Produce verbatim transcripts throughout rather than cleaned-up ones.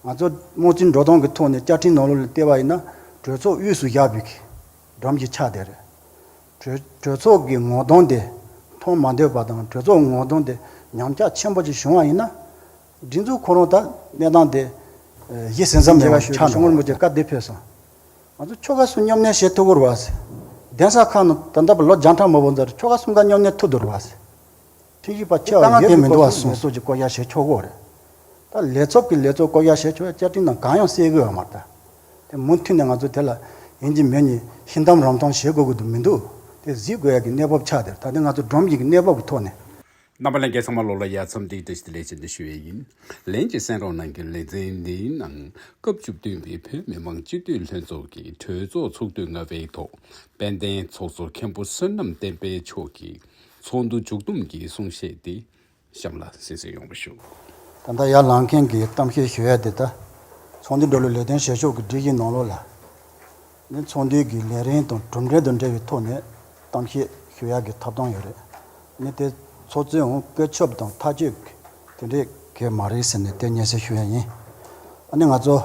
ང་ཚོ་དམངས་གཙོའི་འགྲོ་སྟངས་ཀྱི་ཐོག་ནས་བཅའ་ཁྲིམས་ནང་ལོགས་ལ་བལྟས་པ་ཡིན་ན་གྲོས་ཚོགས་དབུས་སུ་བཞག་པའི་གི་སྒྲོམ་གྱི་ཆགས་བསྡད་རེད། གྲོས་གྲོས་ཚོགས་ཀྱི་ངོ་གདོང་དེ་མཐོང་མ་འདོད་པ་དང་གྲོས་ཚོགས་ངོ་གདོང་དེ་ཉམས་ཆག་ཆེན་པོ་ཅིག་བྱུང་བ་ཡིན་ན། སྒྲིག་འཛུགས་ཁོ་རང་ད་གནས་སྟངས་དེ་ཨ་གཞི་ཟིང་ཟིང་མེད་པ་ཆགས་འགྲོ། སྐུ་ངོ་རིན་པོ་ཆེ་བཀའ་དེ་ཕེབས་སོང་། ང་ཚོ་ཆོལ་ཁ་གསུམ་མཉམ་གནས་བྱེད་ཐུབ་ཀྱི་རེད་བ་ཟེར། གདན་ས་ཁག་ནང་ད་ལྟ་བར་ལོ་བརྒྱ་ཕྲག་མང་པོ་ཙམ་ཆོལ་ཁ་གསུམ་ཀ་མཉམ་གནས་ཐུབ་འདུག་རེད་བ་ཟེར། ཁྲིམས་ཞིབ་པ་ཆེ་བ་དཀའ་ངལ་ཡོད་དེ་པའི་མི་འདུག་བ་སྐོར་གསུངས། ལས་ཚོགས་ཀྱི་ལས་ཚོགས་བསྐོ་བཞག་བྱེད་ཆོག་གི་རེད། ད་ལས་ཚོགས་ཀྱི་ལས་ཚོགས་བསྐོ་བཞག་བྱེད་ཆོག་ཡ་བཅའ་ཁྲིམས་ནང་གང་ཡང་གསལ་གི་ཡོད་མ་རེད་ད། དེ་མུ་མཐུད་ནས་ང་ཚོ་དེ་ལ་ཡིན་གཅིག་མིན་གཉིས་ཤི་འཐམ་རང་འཐམ་བྱེད་དགོས་ཀྱི་འདུག་མི་འདུག་དེ་གཟིགས་དགོས་ཡ་གི་གནས་བབ་ཆགས་དེར་ད་ལྟ་ང་ཚོ་སྒྲོམ་གྱི་གནས་བབ་ཀྱི་ཐོག་ནས། རྣམ་པ་ལྷན་རྒྱས་ཚང་མ་ལོ་ལ་ཡ་མཚམས་འདིའི་བཀྲ་ཤིས་བདེ་ལེགས་ཞུ་ཡ་ཡིན། ལན་གྱི་གསན་རོགས་གནང་གི་ལེ་ཚན་འདིའི་ནང་སྐབས་བཅུ་བདུན་པའི་བོད་མི་མང་སྤྱི་འཐུས་ལྷན་ཚོགས་ཀྱི་གྲོས་ཚོགས་ཚོགས་དུས་ལྔ་པའི་ཐོག་དཔལ་ལྡན་ཚོགས་གཙོ་མཁན་པོ་བསོད་ནམས་བསྟན་འཕེལ་མཆོག་གིས་ཚོགས་འདུ་མཇུག་བསྡོམས་ཀྱི་གསུང་བཤད་དེ་གཤམ་ལ་གསན་གཟིགས་ཡོང་བ་ཞུ། ད་ལྟ་ཡར་ལངས་མཁན་གྱི་གཏམ་བཤད་ཞུ་ཡ་དེ་ད་ཚོགས་འདུ་འགྲོ་ལུགས་ལས་དོན་བྱེད་ཕྱོགས་ཀྱི་སྒྲིག་གཞི་ནང་ལོགས་ལ། ནི་ཚོགས་འདུའི་གི་ལས་རིམ་དང་གྲུབ་འབྲས་དང་འབྲེལ་བའི་ཐོག་ནས་གཏམ་བཤད་ཞུ་ཡག་གི་ཐོབ་ཐང་ཡོད་རེད། ནི་དེ་ཚོགས་གཙོས་འོང་བཀོད་ཁྱབ་དང་ཐག་གཅོད་དེ་འདྲས་གལ་མ་རེད་ཟེར་ནས་དེ་སྙན་སེང་ཞུ་ཡ་ཡིན། ཨ་ནི་ང་ཚོ་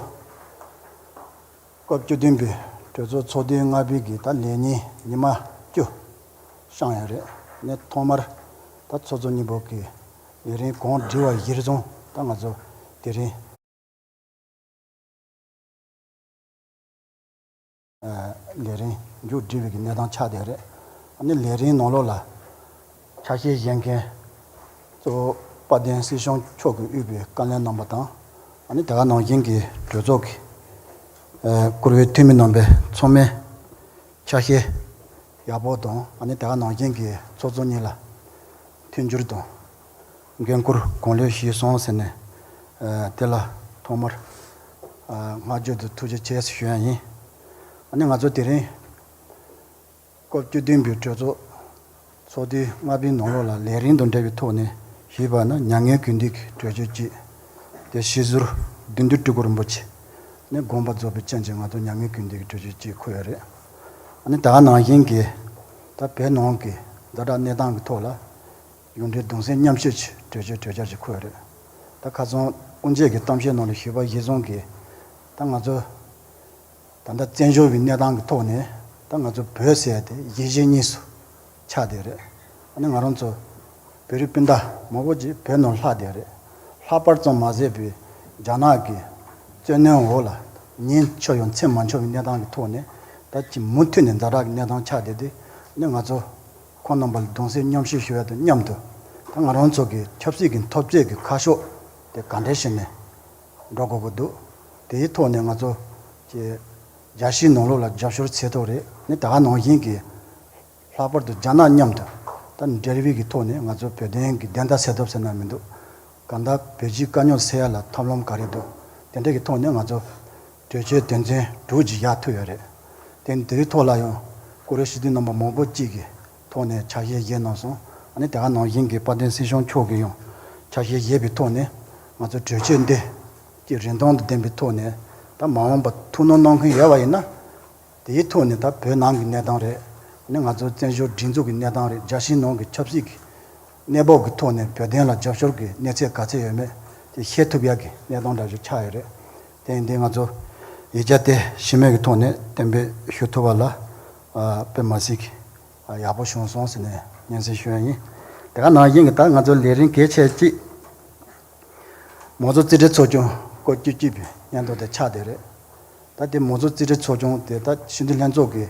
སྐབས་བཅུ་བདུན་པའི་གྲོས་ཚོགས་ཚོགས་དུས་ལྔ་པའི་གི་ད་ལས་ཉིན་ཉི་མ་བཅུ་བཤམས་ཡ་རེད། ནི་ཐོག་མར་ད་ཚོགས་གཙོ་མཉམ་པོ་གི་ལས་རིམ་གང་སྒྲིག་པ་གཞིར་བཟུང་ད་ང་ཚོ་དེ་རིང་ལས་རིམ་མཇུག་སྒྲིལ་བའི་གི་གནས་སྟངས་ཆགས་བསྡད་རེད། ཨ་ནི་ལས་རིམ་ནང་ལོགས་ལ་ཆ་ཤས་བཞེས་མཁན་གཙོ་བོ་དཔལ་ལྡན་སྲིད་སྐྱོང་མཆོག་གིས་དབུས་པའི་བཀའ་བློན་རྣམ་པ་དང་། ཨ་ནི་དེ་ག་ནང་བཞིན་གྱི་གྲོས་ཚོགས་ཀྱི་བཀུར་འོས་འཐུས་མི་རྣམ་པས་ཚང་མས་ཆ་ཤས་ཡག་པོ་དང་། ཨ་ནི་དེ་ག་ནང་བཞིན་གྱི་ཚོགས་གཙོ་གཉིས་ལ་མཐུན་འགྱུར་དང་། འགན་འཁུར་གང་ལེགས་བཞེས་སོང་ཟེར་ནས། ཨ་དེ་ལ་ཐོག་མར་ཨ་བསྔགས་བརྗོད་དང་ཐུགས་རྗེ་ཆེ་ཞུ་ཡ་ཡིན། ཨ་ནི་ང་ཚོ་དེ་རིང་སྐབས་བཅུ་བདུན་པའི་གྲོས་ཚོགས་ཚོགས་དུས་ལྔ་པའི་ནང་ལོགས་ལ་ལས་རིམ་དང་འབྲེལ་བའི་ཐོག་ནས་ཞུས་པ་ན་མྱ་ངན་གུས་འདུད་ཀྱི་གྲོས་ཆོད་གཅིག་དེ་སྤྱི་ཟུར་བདུད་འདུལ་སྤྲུལ་སྐུ་རིན་པོ་ཆེ་ནས་དགོངས་པ་རྫོགས་པའི་རྐྱེན་གྱིས་ང་ཚོ་མྱ་ངན་གུས་འདུད་ཀྱི་གྲོས་ཆོད་གཅིག་འཁོད་ཡོད་རེད། ཨ་ནི་ད་ག་ནང་བཞིན་གྱི་ད་བོད་ནང་གི་ཛ་དྲག་གནས་སྟངས་ཀྱི་ཐོག་ལ། གཞུང་འབྲེལ་གདུང་སེམས་མཉམ་སྐྱེད་ཀྱི་གྲོས་ཆོད་གྲོས་འཆར་ཞིག་འཁོད་ཡོད་རེད། ད་ཁ་སང་དབུ་འབྱེད་ཀྱི་གཏམ་བཤད་ནང་ལ་ཞུས་པ་གཞིར་བཟུང་གིས། ད་ང་ཚོ་ད་ལྟ་བཙན་བྱོལ་བའི་གནས་སྟངས་ཀྱི་ཐོག་ནས་ད་ང་ཚོ་བོད་ཟེར་ཡ་དེ་གཞིས་བྱེས་གཉིས་སུ་ཆགས་བསྡད་རེད། ཨ་ནི་ང་རང་ཚོ་བོད་རིགས་སྤུན་ཟླ་མང་པོ་ཅིག་བོད་ནང་ལྷག་བསྡད་རེད། ལྷག་པར་ཙམ་མ་ཟད་པའི་རྒྱ་ནག་གི་བཙན་གནོན་འོག་ལ་ཉིན་འཆོར་ཡང་མཚན་མ་འཆོར་བའི་གནས་སྟངས་ཀྱི་ཐོག་ནས་ད་ཅིག་མུ་མཐུད་ནས་ཛ་དྲག་གི་གནས་སྟངས་ཆགས་བསྡད་དེ། ཨ་ནི་ང་ཚོ། ཁོང་རྣམ་པ་ལ་གདུང་སེམས་མཉམ་སྐྱེད་ཞུ་ཡ་དང་མཉམ་དུ། ད་ང་རང་ཚོ་གི་ཆབ་སྲིད་ཀྱི་འཐབ་རྩོད་ཀྱི་ཁ་ཕྱོགས་དེ་ག་འདྲས་བྱས་ནས་འགྲོ་དགོས་ཀྱི་འདུག་དེའི་ཐོག་ནས་ང་ཚོ་གི་རྒྱལ་སྤྱིའི་ནང་ལོགས་ལ་རྒྱབ་སྐྱོར་བྱེད་ཐུབ་རེད། ནི་ད་ག་ནང་བཞིན་གྱི་ལྷག་པར་དུ་རྒྱ་ནག་མཉམ་དུ་ད་འབྲེལ་བའི་གི་ཐོག་ནས་ང་ཚོ་བོད་དོན་གྱི་བདེན་མཐའ་གསལ་ཐབས་ཟེར་ན་མི་འདུག་གང་ལྟར་བོད་སྤྱིའི་དཀའ་རྙོག་སེལ་ཡ་ལ་ཐབས་ལམ་ག་རེ་འདུག་དེ་འདྲ་གི་ཐོག་ནས་ང་ཚོ་གྲོས་ཆོད་དོན་ཚན་དྲུག་ཅིག་བཞག་ཐུབ་ཡོད་རེད། དེ་དེའི་ཐོག་ལ་ཡང་བཀུར་འོས་སྤྱི་འཐུས་རྣམ་པ་མང་པོ་ཅིག་གིས་ཐོག་ནས་ཆ་ཤས་བཞེས་གནང་སོང་། ཨ་ནི་དེ་ག་ནང་བཞིན་གྱི་དཔལ་ལྡན་སྲིད་སྐྱོང་མཆོག་གིས་ཡང་ཆ་ཤས་བཞེས་པའི་ཐོག་ནས་ང་ཚོ་གྲོས་ཆོད་འདི་ཀྱི་རིན་ཐང་དང་ལྡན་པའི་ཐོག་ནས་ད་མ་འོངས་པ་ཐུགས་སྣང་གནང་མཁན་ཡོད་པ་ཡིན་ན། དེའི་ཐོག་ནས་ད་བོད་ནང་གི་གནས་སྟངས་རེད། ཨ་ནི་ང་ཚོ་བཙན་བྱོལ་སྒྲིག་འཛུགས་ཀྱི་གནས་སྟངས་རེད། རྒྱལ་སྤྱིའི་ནང་གི་ཆབ་སྲིད་ཀྱི་གནས་བབ་ཀྱི་ཐོག་ནས་བོད་དོན་ལ་རྒྱབ་སྐྱོར་གྱི་གནས་ཚད་ག་ཚད་ཡོད་མེད་དེ་ཤེས་ཐུབ་ཡག་གི་གནས་སྟངས་འདྲ་ཞིག་ཆགས་ཡོད་རེད། དེ་ཡིན་དུས་ང་ཚོ་ཡིག་ཆ་དེ་ཕྱི་མིག་གི་ཐོག་ནས་གཏན་འབེབས་ཞུ་ཐུབ་པ་ལ་ཨ་དཔེ་མ་སྲིད་ཀྱི་ཨ་ཡག་པོ་བྱུང་སོང་ཟེར་ནས་སྙན་སེང་ཞུ་ཡ་ཡིན། དེ་ག་ནང་བཞིན་གྱི་ད་ང་ཚོ་ལས་རིམ་གལ་ཆེ་གཅིག་མང་གཙོ་རྩིས་ཁྲའི་ཚོགས་ཆུང་སྐབས་བཅུ་གཅིག་པའི་སྙན་ཐོ་དེ་ཆགས་བསྡད་རེད། ད་དེ་མང་གཙོ་རྩིས་ཁྲའི་ཚོགས་ཆུང་དེ་ད་སྤྱི་འཐུས་ལྷན་ཚོགས་ཀྱི་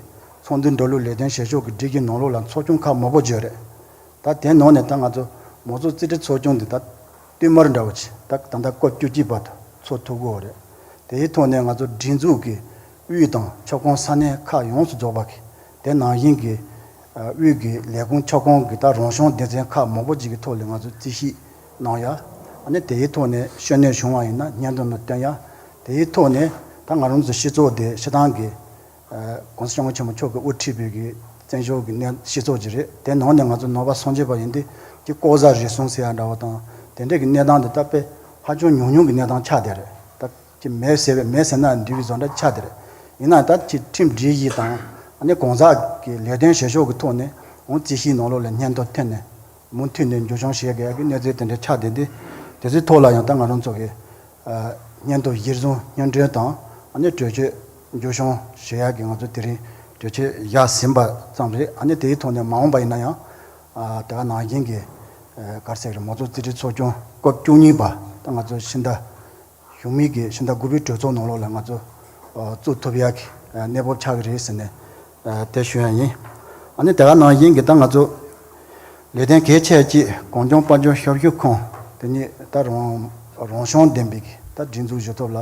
ཚོགས་འདུའི་འགྲོ་ལུགས་ལས་དོན་བྱེད་ཕྱོགས་ཀྱི་སྒྲིག་གཞི་ནང་ལོགས་ལ་ཚོགས་ཆུང་ཁག་མང་པོ་ཡོད་རེད། ད་དེའི་ནང་ནས་ད་ང་ཚོ་མང་གཙོ་རྩིས་ཁྲའི་ཚོགས་ཆུང་འདི་ད་བསྟུད་མར་འདྲ་བོ་ཅིག་ད་ད་ལྟ་སྐབས་བཅུ་གཅིག་པ་དུ་ཚོགས་ཐུབ་ཀྱི་ཡོད་རེད། དེའི་ཐོག་ནས་ང་ཚོ་སྒྲིག་འཛུགས་ཀྱི་དབུས་དང་ཁྱབ་ཁོངས་ས་གནས་ཁག་ཡོངས་སུ་རྫོགས་པ་གི་དེ་ནང་བཞིན་གྱི་དབུས་ཀྱི་ལས་ཁུངས་ཁྱབ་ཁོངས་ཀྱི་ད་རང་སྐྱོང་སྡེ་ཚན་ཁག་མང་པོ་ཅིག་གི་ཐོག་ལ་ང་ཚོ་རྩིས་ཞིབ་གནང་ཡ། ཨ་ནི་དེའི་ཐོག་ནས་ཤུགས་སྣོན་བྱུང་བ་ཡིན་ན་སྙན་ཐོ་ནང་བཏོན་ཡ། དེའི་ཐོག་ནས་ད་ང་རང་ཚོ་སྤྱི་ཚོགས་དེ་སྤྱིར་བཏང་གི་༸གོང་ས་༸སྐྱབས་མགོན་ཆེན་པོ་མཆོག་གིས་དབུ་ཁྲིད་པའི་གི་བཙན་བྱོལ་གྱི་གནས་སྤྱི་ཚོགས་ཅིག་རེད། དེ་ནང་ནས་ང་ཚོ་ནང་པ་སངས་རྒྱས་པ་ཡིན་དུས་ཀྱི་ལྐོག་ཟ་རུལ་སུངས་ཟེར་ཡ་འདྲ་བོ་དང་དེ་འདྲས་ཀྱི་གནས་སྟངས་དེ་ད་དཔེ་ཧ་ཅང་ཉུང་ཉུང་གི་གནས་སྟངས་ཆགས་བསྡད་རེད། ད་ཀྱི་མེད་ཟེར་བས་མེད་ཟེར་ན་འགྲིག་པའི་བཟོ་འདྲ་ཆགས་བསྡད་རེད། ཡིན་ན་ད་ཀྱི་ཁྲིམས་སྒྲིག་གཞི་དང་ཨ་ནི་གང་ཟག་གི་ལས་དོན་བྱེད་ཕྱོགས་ཀྱི་ཐོག་ནས་འོང་རྩིས་ཞིབ་ནང་ལོགས་ལ་སྙན་ཐོ་འཐེན་ནས་མུ་མཐུད་ནས་འགྱུར་བྱུང་བྱེད་དགོས་ཡ་གི་གནས་ཚུལ་དེ་འདྲ་ཆགས་བསྡད་དེ། དེ་ཚོའི་ཐོག་ལ་ཡང་ད་ང་རང་ཚོ་གི་ཨ་ སྙན་ཐོ་གཞིར་བཟུང་སྙན་སྒྲོན་དང་ཨ་ནི་གྲོས་ཆོད་མཇུག་སྐྱོང་ཞུ་ཡག་གི་ང་ཚོ་དེ་རིང་གྲོས་ཆོད་བཞག་ཟིན་པ་ཙམ་རེད། ཨ་ནི་དེའི་ཐོག་ནས་མ་འོངས་པ་ཡིན་ན་ཡང་ཨ་དེ་ག་ནང་བཞིན་གྱི་ཨ་ག་རེ་ཟེར་གི་རེད། མང་གཙོ་རྩིས་སྤྲོད་ཚོགས་ཆུང་སྐབས་བཅུ་གཉིས་པ་ད་ང་ཚོ་ཕྱི་ཟླ་གཞུག་མའི་གི་ཕྱི་ཟླ་དགུ་པའི་གྲོས་ཚོགས་ནང་ལོགས་ལ་ང་ཚོ་ཨ་བཙུགས་ཐུབ་ཡག་གི་ཨ་གནས་བབ་ཆགས་ཀྱི་རེད་ཟེར་ནས་ཨ་དེ་ཞུ་ཡག་ཡིན། ཨ་ནི་དེ་ག་ནང་བཞིན་གྱི་ད་ང་ཚོ་ལས་དོན་གལ་ཆེ་གཅིག་གངས་ལྗོངས་དཔལ་འབྱོར་ཞབས་ཞུ་ཁང་དེ་ཉིད་ད་རང་རང་བྱུང་ལྡན་པའི་གི་ད་སྒྲིག་འཛུགས་ཞུ་ཐབས་ལ་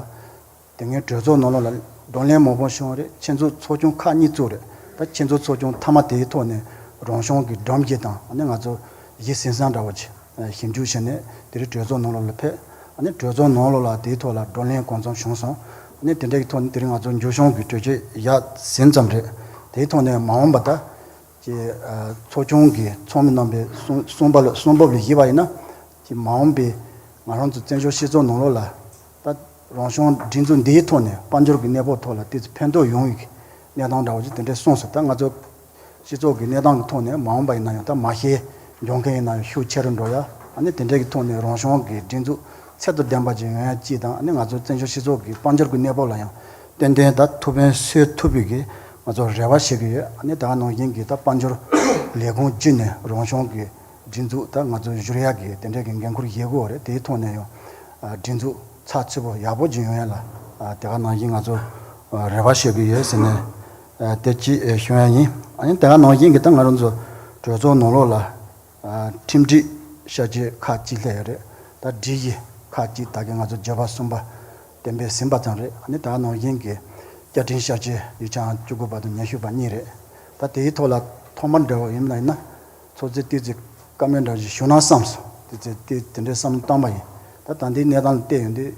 དེ་སྔའི་གྲོས་ཚོགས་ནང་ལོགས་ལ་བགྲོ་གླེང་མང་པོ་བྱུང་རེད། ཆེད་འཛུགས་ཚོགས་ཆུང་ཁག་གཉིས་བཙུགས་རེད། ད་ཆེད་འཛུགས་ཚོགས་ཆུང་མཐའ་མ་དེའི་ཐོག་ནས་རང་བྱུང་གི་སྒྲོམ་གཞི་དང་ཨ་ནི་ང་ཚོ་གཞི་ཟིན་ས་འདྲ་བོ་ཅིག་ཞིབ་འཇུག་བྱས་ནས་དེ་རིང་གྲོས་ཚོགས་ནང་ལོགས་ལ་ཕེབས། ཨ་ནི་གྲོས་ཚོགས་ནང་ལོགས་ལ་དེའི་ཐོག་ལ་བགྲོ་གླེང་གང་འཚམ་བྱུང་སོང་། ཨ་ནི་དེ་འདྲ་གི་ཐོག་ནས་དེ་རིང་ང་ཚོ་མཇུག་སྐྱོང་གི་གྲོས་ཆོད་བཞག་ཟིན་ཙམ་རེད། དེའི་ཐོག་ནས་མ་འོངས་པ་ད་ཀྱི་ཨ་ཚོགས་ཆུང་གི་ཚོགས་མི་རྣམ་པའི་གསུང་གསུང་པ་ལ་གསུང་བབ་ལ་གཞིགས་པ་ཡིན་ན་ཀྱི་མ་འོངས་པའི་ང་རང་ཚོ་བཙན་བྱོལ་སྤྱི་ཚོགས་ནང་ལོགས་ལ་ད་རང་བྱུང་སྒྲིག་འཛུགས་འདིའི་ཐོག་ནས་དཔལ་འབྱོར་གྱི་གནས་བབ་ཐོག་ལ་ཏོག་ཙམ་ཕན་ཐོགས་ཡོང་བའི་གནས་སྟངས་འདྲ་བོ་ཅིག་དེ་འདྲས་གསུངས་སོང་། ད་ང་ཚོ་སྤྱི་ཚོགས་ཀྱི་གནས་སྟངས་ཀྱི་ཐོག་ནས་མ་འོངས་པ་ཡིན་ན་ཡང་ད་མ་ཤེས་འཇོག་མཁན་ཡིན་ན་ཡང་ཤུགས་ཆེ་རུ་འགྲོ་ཡ། ཨ་ནི་དེ་འདྲས་ཀྱི་ཐོག་ནས་རང་བྱུང་གི་སྒྲིག་འཛུགས་ཚད་དང་ལྡན་པ་ཅིག་ཡོང་ཡ་གཅིག་དང་། ཨ་ནི་ང་ཚོ་བཙན་བྱོལ་སྤྱི་ཚོགས་ཀྱི་དཔལ་འབྱོར་གྱི་གནས་བབ་ལ་ཡང་ཏན་ཏན་ད་ཐུགས་ཕན་གསོས་ཐུབ་པའི་གི་ང་ཚོ་རེ་བ་བྱེད་ཀྱི་ཡོད། ཨ་ནི་ད་ག་ནང་བཞིན་གྱི་ད་དཔལ་འབྱོར་ལས་ཁུངས་བརྒྱུད་ནས་རང་བྱུང་གི་སྒྲིག་འཛུགས་ད་ང་ཚོ་བཞུར་ཡག་གི་དེ་འདྲས་ཀྱི་འགན་ཁུར་བཞེས་དགོས་རེད། དེའི་ཐོག་ནས་ཡང་ཨ་སྒྲིག་འཛུགས་ཚགས་ཚུད་པོ་ཡག་པོ་ཅིག་ཡོང་ཡ་ལ་ཨ་དེ་ག་ནང་བཞིན་ང་ཚོ་ཨ་རེ་བ་བྱེད་ཀྱི་ཡོད་ཟེར་ནས་ཨ་དེ་ཅིག་ཨ་ཞུ་ཡ་ཡིན། ཨ་ནི་དེ་ག་ནང་བཞིན་གྱི་ད་ང་རང་ཚོ་གྲོས་ཚོགས་ནང་ལོགས་ལ་ཨ་ཁྲིམས་སྒྲིག་ཤར་བསྐྱོད་ཁག་ཅིག་སླེབས་ཡོད་རེད། ད་སྒྲིག་གཞི་ཁག་ཅིག་ད་གིན་ང་ཚོ་བརྗོད་པ་གསུམ་པ་གཏན་འབེབས་ཟིན་པ་ཙམ་རེད། ཨ་ནི་དེ་ག་ནང་བཞིན་གྱི་བཅའ་ཁྲིམས་ཤར་བསྐྱོད་ཡིག་ཆ་བཅུ་དགུ་པ་དང་ཉི་ཤུ་པ་གཉིས་རེད། ད་དེའི་ཐོག་ལ་ཐོག་མར་འབྲེལ་བ་ཡིན་ན་ཡིན་ན། ཚོད་ཚོད་ཏོག་ཙམ་བཀའ་མོལ་འདྲ་ཞིག་ཞུ་ན་བསམ་སོང་། ཏོག་ཙམ་དེ་དེ་འདྲའི་བསམ་བློ་བཏང་པ་ཡིན། ད་ད་ལྟའི་གནས་སྟངས་ལ་བལྟས་ཡོང་དུས་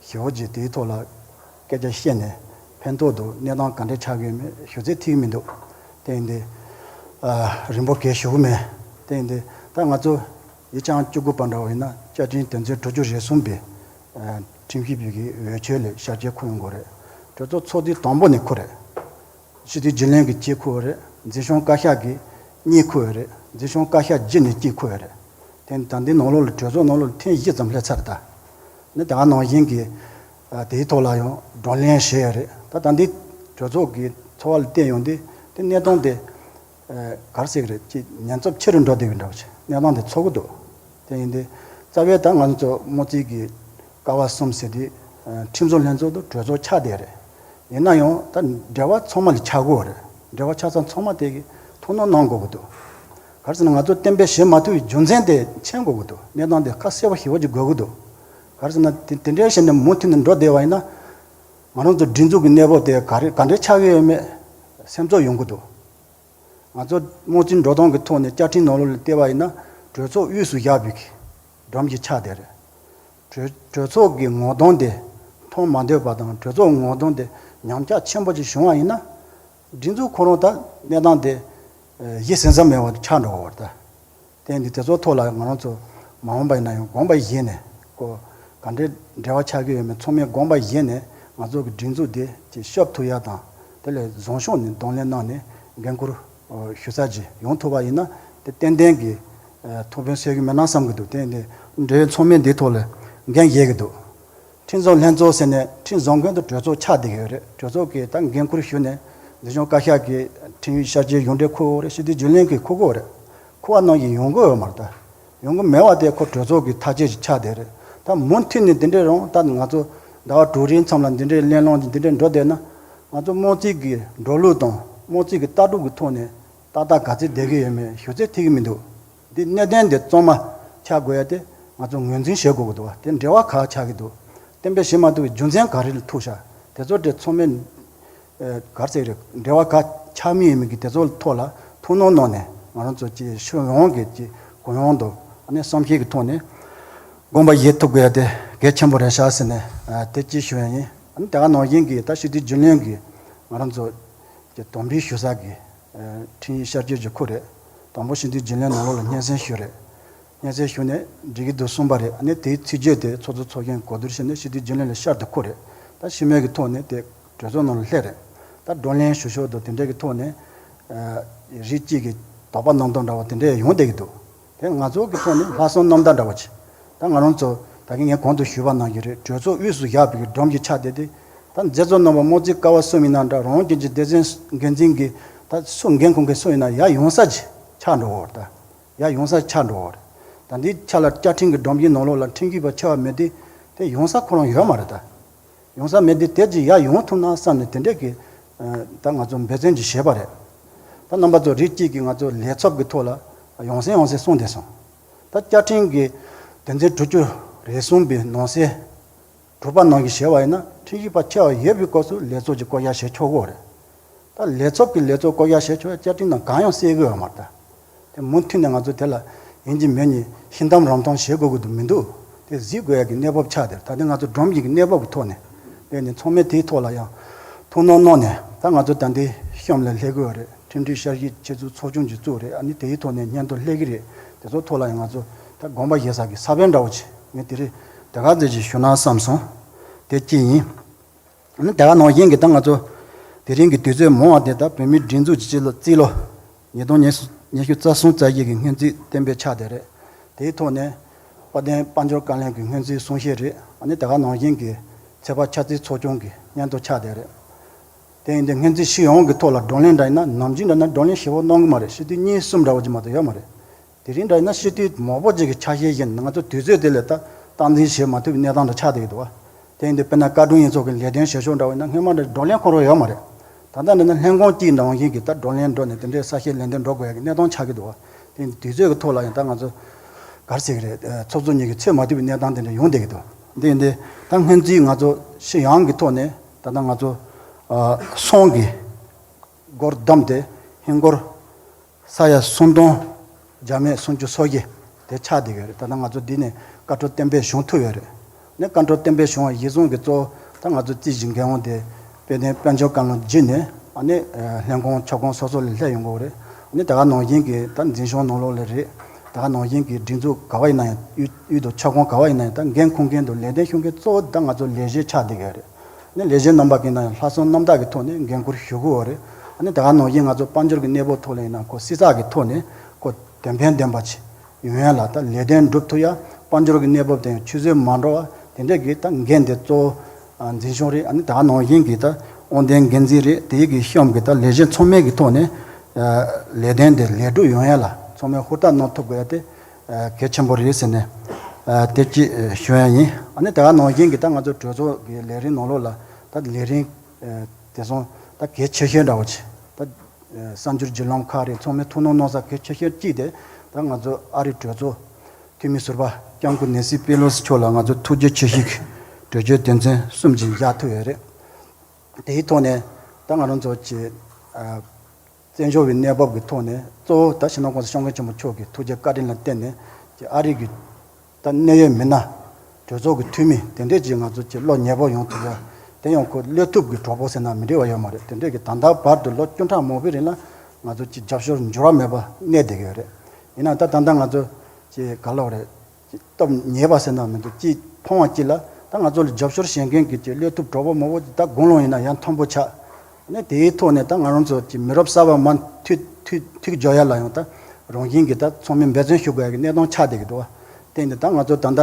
ཞེ་པོ་ཅིག་དེའི་ཐོག་ལ་སྐད་ཆ་བཤད་ནས་ཕན་ཐོགས་འདུག་གནས་སྟངས་ག་འདྲ་ཆགས་ཀྱི་ཡོད་མེད་ཞུ་ཚད་ཐིག་མི་འདུག་དེ་ཡིན་དུས་ཨ་རིང་པོ་གས་ཞུ་གི་མེད། དེ་ཡིན་དུས་ད་ང་ཚོ་ཡིག་ཆ་བཅུ་དགུ་པ་འདྲ་བོ་ཡིན་ན་བཅའ་ཁྲིམས་དོན་ཚན་དྲུག་ཅུ་རེ་གསུམ་པའི་ཨ་ཁྲིམས་ཞིབ་པའི་གི་འོས་ཆོས་ལས་ཤར་བསྐྱོད་འཁུར་ཡོང་དགོས་རེད། གྲོས་ཚོགས་ཚོགས་དུས་དང་པོ་ནས་འཁུར་རེད། སྤྱི་འཐུས་རྒྱུན་ལས་ཀྱིས་གཅིག་འཁུར་ཡོད་རེད། འཛིན་སྐྱོང་བཀའ་ཤག་གིས་གཉིས་འཁུར་ཡོད་རེད། འཛིན་སྐྱོང་བཀའ་ཤག་བརྒྱུད་ནས་གཅིག་འཁུར་ཡོད་རེད། དེ་ནི་ད་ལྟའི་ནང་ལོགས་ལ་གྲོས་ཚོགས་ནང་ལོགས་ལ་ཐེངས་བཞི་ཙམ་སླེབས་ཚར་རེད་ད། ནི་ད་ག་ནང་བཞིན་གྱི་ཨ་དེའི་ཐོག་ལ་ཡང་བགྲོ་གླེང་བྱས་ཡོད་རེད། ད་ད་ལྟའི་གྲོས་ཚོགས་ཀྱི་འཚོ་བ་ལ་བལྟས་ཡོང་དུས་དེ་གནས་སྟངས་དེ་ཨ་ག་རེ་ཟེར་གི་རེད། ཅིག་ཉེན་ཚབས་ཆེ་རུ་འགྲོ་བསྡད་པའི་འདྲ་བོ་ཞིག་གནས་སྟངས་དེ་ཚོར་གི་འདུག་དེ་ཡིན་དུས་རྩ་བའི་ད་ང་ཚོ་དམངས་གཙོའི་གི་ཀ་བ་གསུམ་ཟེར་དུས་ཨ་ཁྲིམས་བཟོ་ལྷན་ཚོགས་དང་གྲོས་ཚོགས་ཆགས་བསྡད་རེད། ཡིན་ན་ཡང་ད་འབྲེལ་བ་ཚང་མ་ལ་ཆགས་དགོས་རེད། འབྲེལ་བ་ཆགས་ས་ཚང་མ་དེ་གི་ཐུགས་སྣང་གནང་དགོས་ཀྱི་འདུག་ག་རེ་ཟེར་ན་ང་ཚོ་གཏན་འབེབས་བྱེད་མ་ཐུབ་པའི་རྒྱུ་མཚན་དེ་མཁྱེན་དགོས་ཀྱི་འདུག་གནས་སྟངས་དེ་ཁ་གསལ་པོ་ཞེ་པོ་ཅིག་དགོས་ཀྱི་འདུག་ག་རེ་ཟེར་ན་དེ་དེ་འདྲའི་བྱས་ནས་མུ་མཐུད་ནས་འགྲོ་བསྡད་པ་ཡིན་ན་ང་རང་ཚོ་སྒྲིག་འཛུགས་ཀྱི་གནས་བབ་དེ་ག་རེ་ག་འདྲའི་ཆགས་ཀྱི་ཡོད་མེད་སེམས་ཚོར་ཡོང་གི་འདུག་ང་ཚོ་དམངས་གཙོའི་འགྲོ་སྟངས་ཀྱི་ཐོག་ནས་བཅའ་ཁྲིམས་ནང་ལོགས་ལ་བལྟས་པ་ཡིན་ན་གྲོས་ཚོགས་དབུས་སུ་བཞག་པའི་སྒྲོམ་གཞི་ཆགས་བསྡད་རེད། གྲོས་གྲོས་ཚོགས་ཀྱི་ངོ་གདོང་དེ་མཐོང་མ་འདོད་པ་དང་གྲོས་ཚོགས་ངོ་གདོང་དེ་ཉམས་ཆག་ཆེན་པོ་ཅིག་བྱུང་བ་ཡིན་ན་སྒྲིག་འཛུགས་ཁོ་རང་ད་གནས་སྟངས་དེ་གཞི་ཟིན་ས་མེད་པ་ཆགས་འགྲོ་བ་རེད་ད། དེ་ཡིན་དུས་དེ་ཚོའི་ཐོག་ལ་ང་རང་ཚོ་མ་འོངས་པ་ཡིན་ན་ཡང་དགོངས་པ་བཞེས་ནས་ཀོ་ག་འདྲའི་འབྲེལ་བ་ཆགས་ཀྱི་ཡོད་མེད་ཚང་མས་དགོངས་པ་བཞེས་ནས་ང་ཚོ་གི་སྒྲིག་འཛུགས་དེ་ཅིག་སྐྱོབ་ཐུབ་ཡ་དང་དེ་ལས་བཟང་ཕྱོགས་ནས་གདོང་ལེན་གནང་ནས་འགན་ཁུར་ཞུ་ས་ཅིག་ཡོང་ཐུབ་པ་ཡིན་ན་དེ་ཏན་ཏན་གྱི་ཐུགས་ཕན་གསོས་ཀྱི་མེད་ན་བསམ་གྱི་འདུག་དེ་ཡིན་དུས་འབྲེལ་ཡོད་ཚང་མས་འདིའི་ཐོག་ལ་འགན་བཞེས་ཀྱི་འདུག་ཁྲིམས་བཟོ་ལྷན་ཚོགས་ཟེར་ནས་ཁྲིམས་བཟོ་མཁན་དང་གྲོས་ཚོགས་ཆགས་བསྡད་ཀྱི་ཡོད་རེད། གྲོས་ཚོགས་ཀྱིས་ད་འགན་ཁུར་ཞུས་ནས་འཛིན་སྐྱོང་བཀའ་ཤག་གིས་ཁྲིམས་ཡིག་ཤར་བསྐྱོད་ཡོངས་འབྲེལ་འཁུར་དགོས་རེད། སྤྱི་འཐུས་རྒྱུན་ལས་ཀྱིས་འཁུར་དགོས་རེད། འཁུར་བ་ནང་བཞིན་ཡོང་གི་ཡོད་མ་རེད་ད། ཡོང་གི་མེད་པ་དེ་ཁོ་གྲོས་ཚོགས་ཀྱི་ཐག་གཅོད་ཅིག་ཆགས་བསྡད་རེད། ད་མུ་མཐུད་ནས་དེ་འདྲས་རུང་ད་ང་ཚོ་ཟླ་བ་དྲུག་རེའི་མཚམས་ལ་འདི་འདྲས་གླེང་སློང་འདི་འདྲས་འགྲོ་བསྡད་ན་ང་ཚོ་དམངས་གཙོའི་གི་འགྲོ་ལུགས་དང་དམངས་གཙོའི་གི་ལྟ་གྲུབ་ཀྱི་ཐོག་ནས་ཏག་ཏག་ག་ཚོད་བསྡད་ཀྱི་ཡོད་མེད་ཞུ་ཚད་ཐིག་གི་མི་འདུག་འདི་གནད་དོན་འདི་གཙང་མ་ཆགས་དགོས་ཡ་དེ་ང་ཚོ་ངོས་འཛིན་བྱེད་དགོས་ཀྱི་འདུག་བ། དེ་འབྲེལ་བ་ག་ཆགས་ཀྱི་འདུག་གཏན་འབེབས་བྱེད་མ་ཐུབ་པའི་རྒྱུ་མཚན་ག་རེ་ལ་ཐུག་ཤག་དེ་ཚོ་དེ་ཚང་མས་ཨེ་ག་རེ་ཟེར་རེད། འབྲེལ་བ་ག་ཆགས་མིན་ཡིན་མིན་གྱི་དེ་ཚོ་ལ་ཐོག་ལ་ཐུགས་སྣང་གནང་ནས་ང་རང་ཚོ་ཀྱི་ཕྱོགས་ཡོངས་ཀྱི་ཀྱི་གུ་ཡངས་དུ་ཨ་ནི་བསམ་ཤེས་ཀྱི་ཐོག་ནས་དགོངས་པ་བཞེས་ཐུབ་དགོས་ཡ་དེ་གལ་ཆེན་པོ་རེད་ཤག་ཟེར་ནས་ཨ་དེ་ཅིག་ཞུ་ཡ་ཡིན། ཨ་ནི་དེ་ག་ནང་བཞིན་གྱི་ད་སྤྱི་འཐུས་རྒྱུན་ལས་ཀྱིས་ང་རང་ཚོ་ཀྱི་དམ་འབུལ་ཞུ་ས་གི་ཨ་ཁྲིམས་ཡིག་ཤར་བསྐྱོད་ཀྱི་ཁུར་རེད། དང་པོ་སྤྱི་འཐུས་རྒྱུན་ལས་ནང་ལོགས་ལ་སྙན་སེང་ཞུས་རེད། སྙན་སེང་ཞུས་ནས་འགྲིག་གི་འདུག་གསུངས་པ་རེད། ཨ་ནི་དེའི་ཚིག་བརྗོད་དེ་ཚོགས་གཙོ་ཚོགས་གཞོན་གོ་བསྡུར་བྱས་ནས་སྤྱི་འཐུས་རྒྱུན་ལས་ལ་ཤར་དུ་ཁུར་རེད། ད་ཕྱི་མོལ་གྱི་ཐོག་ནས་དེ་གྲོས་ཚོགས་ནང་ལ་སླེབས་རེད། ད་བགྲོ་གླེང་ཞུ་ཞོར་དུ་དེ་འདྲ་གི་ཐོག་ནས་ཨ་རིགས་གཅིག་གི་དོགས་པ་རྣམ་རྟོག་འདྲ་བ་དེ་འདྲ་ཡོང་བསྡད་ཀྱི་འདུག་དེ་ང་ཚོ་གི་ཐོག་ནས་ལྷག་བསམ་རྣམ་དག་འདྲ་བ་ཅིག་ད་ང་རང་ཚོ་ ད་གིན་ངས་གོང་དུ་ཞུས་པ་ནང་བཞིན་རེད། གྲོས་ཚོགས་དབུས་སུ་བཞག་པའི་སྒྲོམ་གྱི་ཆ་དེ་དེ། ད་མཛད་གཙོ་རྣམ་པ་མོ་རྩིས་ཀ་བ་གསུམ་ཡིན་ན་འདྲ། རོང་ཆེན་གྱི་སྡེ་ཚན་འགན་འཛིན་གྱི་ད་སུ་འགན་ཁུར་མཁན་སུ་ཡིན་ན་ཡར་ཡོང་ས་ཅིག་ཆགས་འགྲོ་བ་རེད། ད་ཡར་ཡོང་ས་ཆགས་འགྲོ་བ་རེད། ད་འདིའི་ཆ་ལ་བཅའ་ཁྲིམས་ཀྱི་སྒྲོམ་གྱི་ནང་ལོགས་ལ་ཁྲིམས་ཞིབ་པ་ཆེ་བ་མེད་དུས་དེ་ཡོང་ས་ཁོ་རང་ཡོད་མ་རེད། ད་ཡོང་ས་མེད་དུས་དེ་ཅིག་ཡར་ཡོང་ཐུབ་ན་བསམ་ནས་དེ་འདྲས་ཀྱི་ད་ང་ཚོ་འབད་བརྩོན་ཅིག་བྱས་པ་རེད། ད་རྣམ་པ་ཚོ་རིགས་གཅིག་གིས་ང་ཚོ་ལས་ཚབ་ཀྱི་ཐོག་ལ་ཡོང་སེ་ཡོང་སེ་གསུངས་བསྡད་སོང་། ད་བཅའ་ཁྲིམས་ཀྱི་དོན་ཚན་དྲུག་ཅུ་རེ་གསུམ་པའི་ནང་གསེས་དྲུག་པ་ནང་བཞིན་བྱས་པ་ཡིན་ན། ཁྲིམས་ཞིབ་པ་ཆེ་བ་ཡོད་པའི་སྐབས་སུ་ལས་ཚབ་ཀྱི་བསྐོ་བཞག་བྱེད་ཆོག་གི་རེད། ད་ལས་ཚབ་ཀྱི་ལས་ཚབ་བསྐོ་བཞག་བྱེད་ཆོག་ཡ་བཅའ་ཁྲིམས་ནང་གང་ཡང་གསལ་གི་ཡོད་མ་རེད། ད་དེ་མུ་མཐུད་ནས་ང་ཚོ་དེ་ལ་ཡིན་གཅིག་མིན་གཉིས་ཤི་འཐམ་རང་འཐམ་བྱེད་དགོས་ཀྱི་འདུག་མི་འདུག་དེ་གཟིགས་དགོས་ཡ་གི་གནས་བབ་ཆགས་དེར། ད་དེ་ང་ཚོ་སྒྲོམ་གཞི་གི་གནས་བབ་ཀྱི་ཐོག་ནས་དེ་ནས་ཚང་མས་དེའི་ཐོག་ལ་ཡང་ཐུགས་སྣང་གནང་ནས། ད་ང་ཚོ་ད་ལྟའི་གཤམ་ལ་སླེབས་དགོས་པ་རེད། ཁྲིམས་སྒྲིག་ཤར་གཞི་ཆེད་འཛུགས་ཚོགས་ཆུང་ཅིག་བཙུགས་རེད། ཨ་ནི་དེའི་ཐོག་ནས་སྙན་ཐོ་སླེབས་ཀྱི་རེད། དེ་ཚོ་ཐོག་ལ་ཡང་ང་ཚོ་ད་དགོངས་པ་བཞེས་ས་གི་ས་བོན་འདྲ་བོ་ཅིག་ངས་དེ་རིང་དེ་ག་ཙམ་ཞིག་ཞུ་ན་བསམ་སོང་། དེ་གཅིག་ཡིན། ཨ་ནི་དེ་ག་ནང་བཞིན་གྱི་ད་ང་ཚོ་དེ་རིང་གི་དུས་ཚོད་མང་བ་དེ་ད་བོད་མིའི་སྒྲིག་འཛུགས་ཀྱི་སྤྱི་ལོ་རྩིས་ལོ་ཉིས་སྟོང་ཉི་ཉི་ཤུ་རྩ་གསུམ་རྩ་བཞི་གི་སྔོན་རྩིས་གཏན་འབེབས་ཆགས་བསྡད་རེད། དེའི་ཐོག་ནས་དཔལ་ལྡན་དཔལ་འབྱོར་བཀའ་བློན་གྱི་སྔོན་རྩིས་གསུང་བཤད་རེད། ཨ་ནི་དེ་ག་ནང་བཞིན་གྱི་ཚོད་དཔག་འཆར་རྩིས་ཚོགས་ཆུང་གི་སྙན་ཐོ་ཆགས་བསྡད་རེད། དེ་ཡིན་དུས་སྔོན་རྩིས་ཞུ་ཡོང་གི་ཐོག་ལ་བགྲོ་གླེང་འདྲ་ཡིན་ན། ནམ་རྒྱུན་འདྲ་ན་བགྲོ་གླེང་ཞེ་པོ་གནང་གི་མ་རེད། སྤྱི་འཐུས་གཉིས་གསུམ་འདྲ་བོ་ཅིག་མ་གཏོགས་ཡོད་མ་རེད། དེ་རིང་འདྲ་ཡིན་ན་སྤྱི་འཐུས་མང་པོ་ཅིག་གི་ཆ་ཤས་བཞིན་ང་ཚོ་དུས་ཚོད་དེ་ལ་ད་སྟངས་འཛིན་བྱེད་མ་ཐུབ་པའི་གནས་སྟངས་འདྲ་ཆགས་བསྡད་ཀྱི་འདུག་བ། དེ་ཡིན་དུས་དཔེར་ན་བཀའ་དྲུང་ཡིག་ཚོགས་ཀྱི་ལས་དོན་བྱེད་ཕྱོགས་འདྲ་བོ་ཡིན་ན། སྔོན་མ་འདྲ་བགྲོ་གླེང་ཁོ་རང་ཡོད་མ་རེད། ད་ལྟ་འདྲ་ན་ལྷན་ཁང་གཅིག་ནང་བཞིན་གྱི་ད་བགྲོ་གླེང་འགྲོ་ནས་དེ་འདྲའི་ས་བཤད་ལན་འདེབས་འགྲོ་དགོས་ཡ་གི་གནས་སྟངས་ཆགས་ཀྱི་འདུག་བ། དེ་ཡིན་དུས་ཚོད་ཀྱི་ཐོག་ལ་ཡང་ད་ང་ཚོ་ག་རེ་ཟེར་གི་རེད། ཚོགས་གཙོ་གཉིས་ཀྱིས་ཚོད་མ་ཐུབ་པའི་གནས་སྟངས་དེ་འདྲ་ཡོང་བསྡད་ཀྱི་འདུག་དེ་ཡིན་དུས་ད་སྔོན་རྩིས་ང་ཚོ་ཞུ་ཡང་གི་ཐོག་ནས་ད་ལྟ་ང་ཚོ་སོང་གི་སྒོར་བསྡོམས་ཏེ་ཧིན་སྒོར་ས་ཡ་སུམ་སྟོང་བརྒྱ་མེད་སུམ་ཅུ་སོ་བརྒྱད་དེ་ཆགས་བསྡད་ཀྱི་རེད། ད་ལྟ་ང་ཚོ་འདི་ནས་བཀའ་འཁྲོལ་གཏན་འབེབས་བྱུང་ཐུབ་ཡོད་རེད། ནས་བཀའ་འཁྲོལ་གཏན་འབེབས་བྱུང་བ་གཞིར་བཟུང་གི་གཙོ་བོ་ད་ང་ཚོ་རྩིས་ཞིབ་འགན་དབང་དེ་དཔལ་ལྡན་དཔལ་འབྱོར་བཀའ་བློན་བརྒྱུད་ནས། ཨ་ནི་ལྷན་ཁང་ཁྱབ་ཁོངས་སོ་སོ་ལ་སླེབས་ཡོང་གི་རེད། ཨ་ནི་དེ་ག་ནང་བཞིན་གྱི་ད་འཛིན་སྐྱོང་ནང་ལོགས་ལ་རེད། དེ་ག་ནང་བཞིན་གྱི་སྒྲིག་འཛུགས་ག་བ་ཡིན་ན་ཡང་། དབུས་དབུས་དང་ཁྱབ་ཁོངས་ག་བ་ཡིན་ན་ཡང་། ད་འགན་འཁུར་མཁན་དང་ལས་དོན་ཞུ་མཁན་གཙོ་བོ་ད་ང་ཚོ་ལས་བྱེད་ཆགས་བསྡད་ཀྱི་རེད། ནས་ལས་བྱེད་རྣམ་པ་གིས་ན་ཡང་ལྷག་བསམ་རྣམ་དག་གི་ཐོག་ནས་འགན་འཁུར་ཞུ་དགོས་པ་རེད། ཨ་ནི་དེ་ག་ནང་བཞིན་ང་ཚོ་དཔལ་འབྱོར་གྱི་གནས་བབ་ཐོག་ལ་ཡིན་ན་ཁོ་བསྲི་ཚགས་ཀྱི་ཐོག་ནས་ཁོ་དོན་ཕན་ལྡན་པ་ཅིག་ཡོང་ཡ་ལ། ད་ལས་དོན་སྒྲུབ་ཐུབ་ཡ། དཔལ་འབྱོར་གྱི་གནས་བབ་དེ་ཡང་ཆུད་ཟོས་མ་འགྲོ་བ་དེ་འདྲས་ཀྱི་ད་འགན་དེ་གཙོ་བོ་འཛིན་སྐྱོང་རེད། ཨ་ནི་དེ་ག་ནང་བཞིན་གྱི་ད་དབང་ལྡན་འགན་འཛིན་རེད། དེ་གི་གཤམ་གྱི་ད་ལས་བྱེད་ཚང་མས་ཀྱི་ཐོག་ནས་ལས་དོན་དེ་ལས་སྒྲུབ་ཡོང་ཡ་ལ་ཚང་མས་ཧུར་ཐག་གནང་ཐུབ་དགོས་ཡ་དེ་གལ་ཆེན་པོ་རེད་ཟེར་ནས་དེ་གཅིག་ཞུ་ཡ་ཡིན། ཨ་ནི་དེ་ག་ནང་བཞིན་གྱི་ད་ང་ཚོ་གྲོས་ཚོགས་ཀྱི་ལས་རིམ་ནང་ལོགས་ལ་ད་ལས་རིམ་དེ་སོང་ད་གལ་ཆེ་ཤོས་འདྲ་བོ་ཆེ། ད་གསར་འགྱུར་བརྒྱུད་ལམ་ཁག་རེད། ཚང་མས་ཐུགས་སྣང་གནང་ས་གལ་ཆེ་ཤོས་གཅིག་དེ་ད་ང་ཚོ་ཨ་རིའི་གྲོས་ཚོགས་འཐུས་མི་ཟུར་པ་སྐྱབས་མགོན་ནེན་སི་པེ་ལོ་སི་མཆོག་ལ་ང་ཚོ་ཐུགས་རྗེ་ཆེ་ཞུ་གི་གྲོས་ཆོད་དོན་ཚན་གསུམ་ཅིག་བཞག་ཐུབ་ཡོད་རེད། དེའི་ཐོག་ནས་ད་ང་རང་ཚོ་གི་བཙན་བྱོལ་བའི་གནས་བབ་ཀྱི་ཐོག་ནས་གཙོ་བོ་ད་སྤྱི་ནོར་༸གོང་ས་༸སྐྱབས་མགོན་ཆེན་པོ་མཆོག་གི་ཐུགས་རྗེ་བཀའ་དྲིན་ལ་བརྟེན་ནས་ཀྱི་ཨ་རི་གི་ད་གནད་ཡོད་མི་སྣ་གྲོས་ཚོགས་ཀྱི་འཐུས་མི་དེ་འདྲས་ཀྱིས་ང་ཚོ་ཀྱི་བློ་ཉེ་པོ་ཡོང་ཐུབ་ཡ། དེ་ཡང་ཁོ་བློས་ཐུབ་ཀྱི་གྲོགས་པོ་ཟེར་ན་མི་འགྲིག་པ་ཡོད་མ་རེད། དེ་འདྲས་ཀྱི་ད་ལྟ་བར་དུ་ལོ་བཅུ་ཕྲག་མང་པོའི་རིང་ལ་ང་ཚོ་ཀྱི་རྒྱབ་སྐྱོར་འགྱུར་བ་མེད་པ་གནས་བསྡད་ཀྱི་ཡོད་རེད། ཡིན་ནའང་ད་ད་ལྟ་ང་ཚོ་ཀྱི་ག་ལབ་རེད། ཀྱི་སྟོབས་ཉེས་པ་ཟེར་ན་མི་འདུག་ཀྱི་ཕོངས་པ་ཅིག་ལ་ད་ང་ཚོ་ལ་རྒྱབ་སྐྱོར་བྱེད་མཁན་གྱི་ཀྱི་བློས་ཐུབ་གྲོགས་པོ་མང་པོ་ཅིག་ད་དགུང་ལོ་ཡིན་ན་ཡང་མཐོན་པོ་ཆགས། ནས་དེའི་ཐོག་ནས་ད་ང་རང་ཚོ་གི་མི་རབས་གསར་པ་མར་མཐུད་མཐུད་མཐུད་འཇོག་ཡ་ལ་ཡང་ད་རང་བཞིན་གྱིས་ད་ཚང་མས་འབད་བརྩོན་ཞུ་དགོས་ཡ་གི་གནས་སྟངས་ཆགས་བསྡད་ཀྱི་འདུག་བ། དེ་ནས་ད་ང་ཚོ་ད་ལྟ་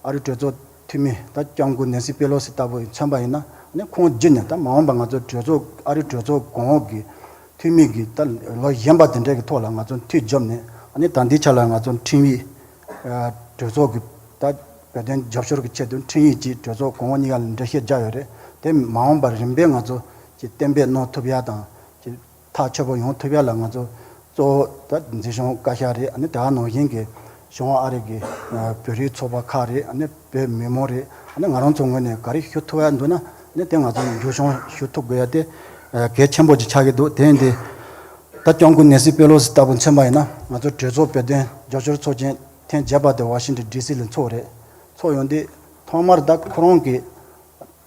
ཨ་རི་གྲོས་ཚོགས་འཐུས་མི་ད་སྐྱབས་མགོན་ནེན་སི་པེ་ལོ་སི་ལྟ་བུ་མཚོན་པ་ཡིན་ན། ནས་ཁོང་བརྒྱུད་ནས་ད་མ་འོངས་པ་ང་ཚོ་གྲོས་ཚོགས་ཨ་རི་གྲོས་ཚོགས་གོང་འོག་གི་འཐུས་མི་གི་ད་ལོ་གཞོན་པ་དེ་འདྲ་གི་ཐོག་ལ་ང་ཚོ་མཐུད་འཇོག་ནས། ཨ་ནི་ད་འདི་ཆ་ལ་ང་ཚོ་ཁྲིམས་ཡིག་གྲོས་ཚོགས་ཀྱི་ད་བོད་དོན་རྒྱབ་སྐྱོར་གྱི་ཆེད་དུ་ཁྲིམས་ཡིག་ཅིག་གྲོས་ཚོགས་གོང་འོག་གཉིས་ཀ་ལ་འགྲེལ་བཤད་བརྒྱབ་ཡོད་རེད། དེ་མ་འོངས་པར་རིམ་པས་ང་ཚོ་ཅིག་གཏན་འབེབས་གནང་ཐུབ་ཡ་དང་། ཅིག་ཐག་ཆོད་པོ་ཡོང་ཐུབ་ཡ་ལ་ང་ཚོ་གཙོ་བོ་ད་འཛིན་སྐྱོང་བཀའ་ཤག་རེད། ཨ་ནི་དེ་ག་ནང་བཞིན་གྱི་གཞུང་ཨ་རི་གི་བོད་རིགས་ཚོགས་པ་ཁག་རེད། ཨ་ནི་བོད་མི་མང་རེད། ཨ་ནི་ང་རང་ཚོ་ངོས་ནས་ག་རེ་ཞུ་ཐུབ་ཡ་འདུག་ན། ཨ་ནི་དེ་ང་ཚོ་མཇུག་སྐྱོང་ཞུ་ཐུབ་དགོས་ཡ་དེ་གལ་ཆེན་པོ་ཅིག་ཆགས་ཀྱི་འདུག་དེ་ཡིན་དུས་ད་སྐྱབས་མགོན་ནེན་སི་པེ་ལོ་སི་ལྟ་བུ་མཚོན་པ་ཡིན་ན། ང་ཚོ་གྲོས་ཚོགས་བོད་དོན་རྒྱབ་སྐྱོར་ཚོགས་ཆེན་ཐེངས་བརྒྱད་པ་དེ་ཝ་ཤིང་ཊོན་ཌི་སི་ལ་ཚོགས་རེད། ཚོགས་ཡོང་དུས་ཐོག་མར་ད་ཁོ་རང་གི་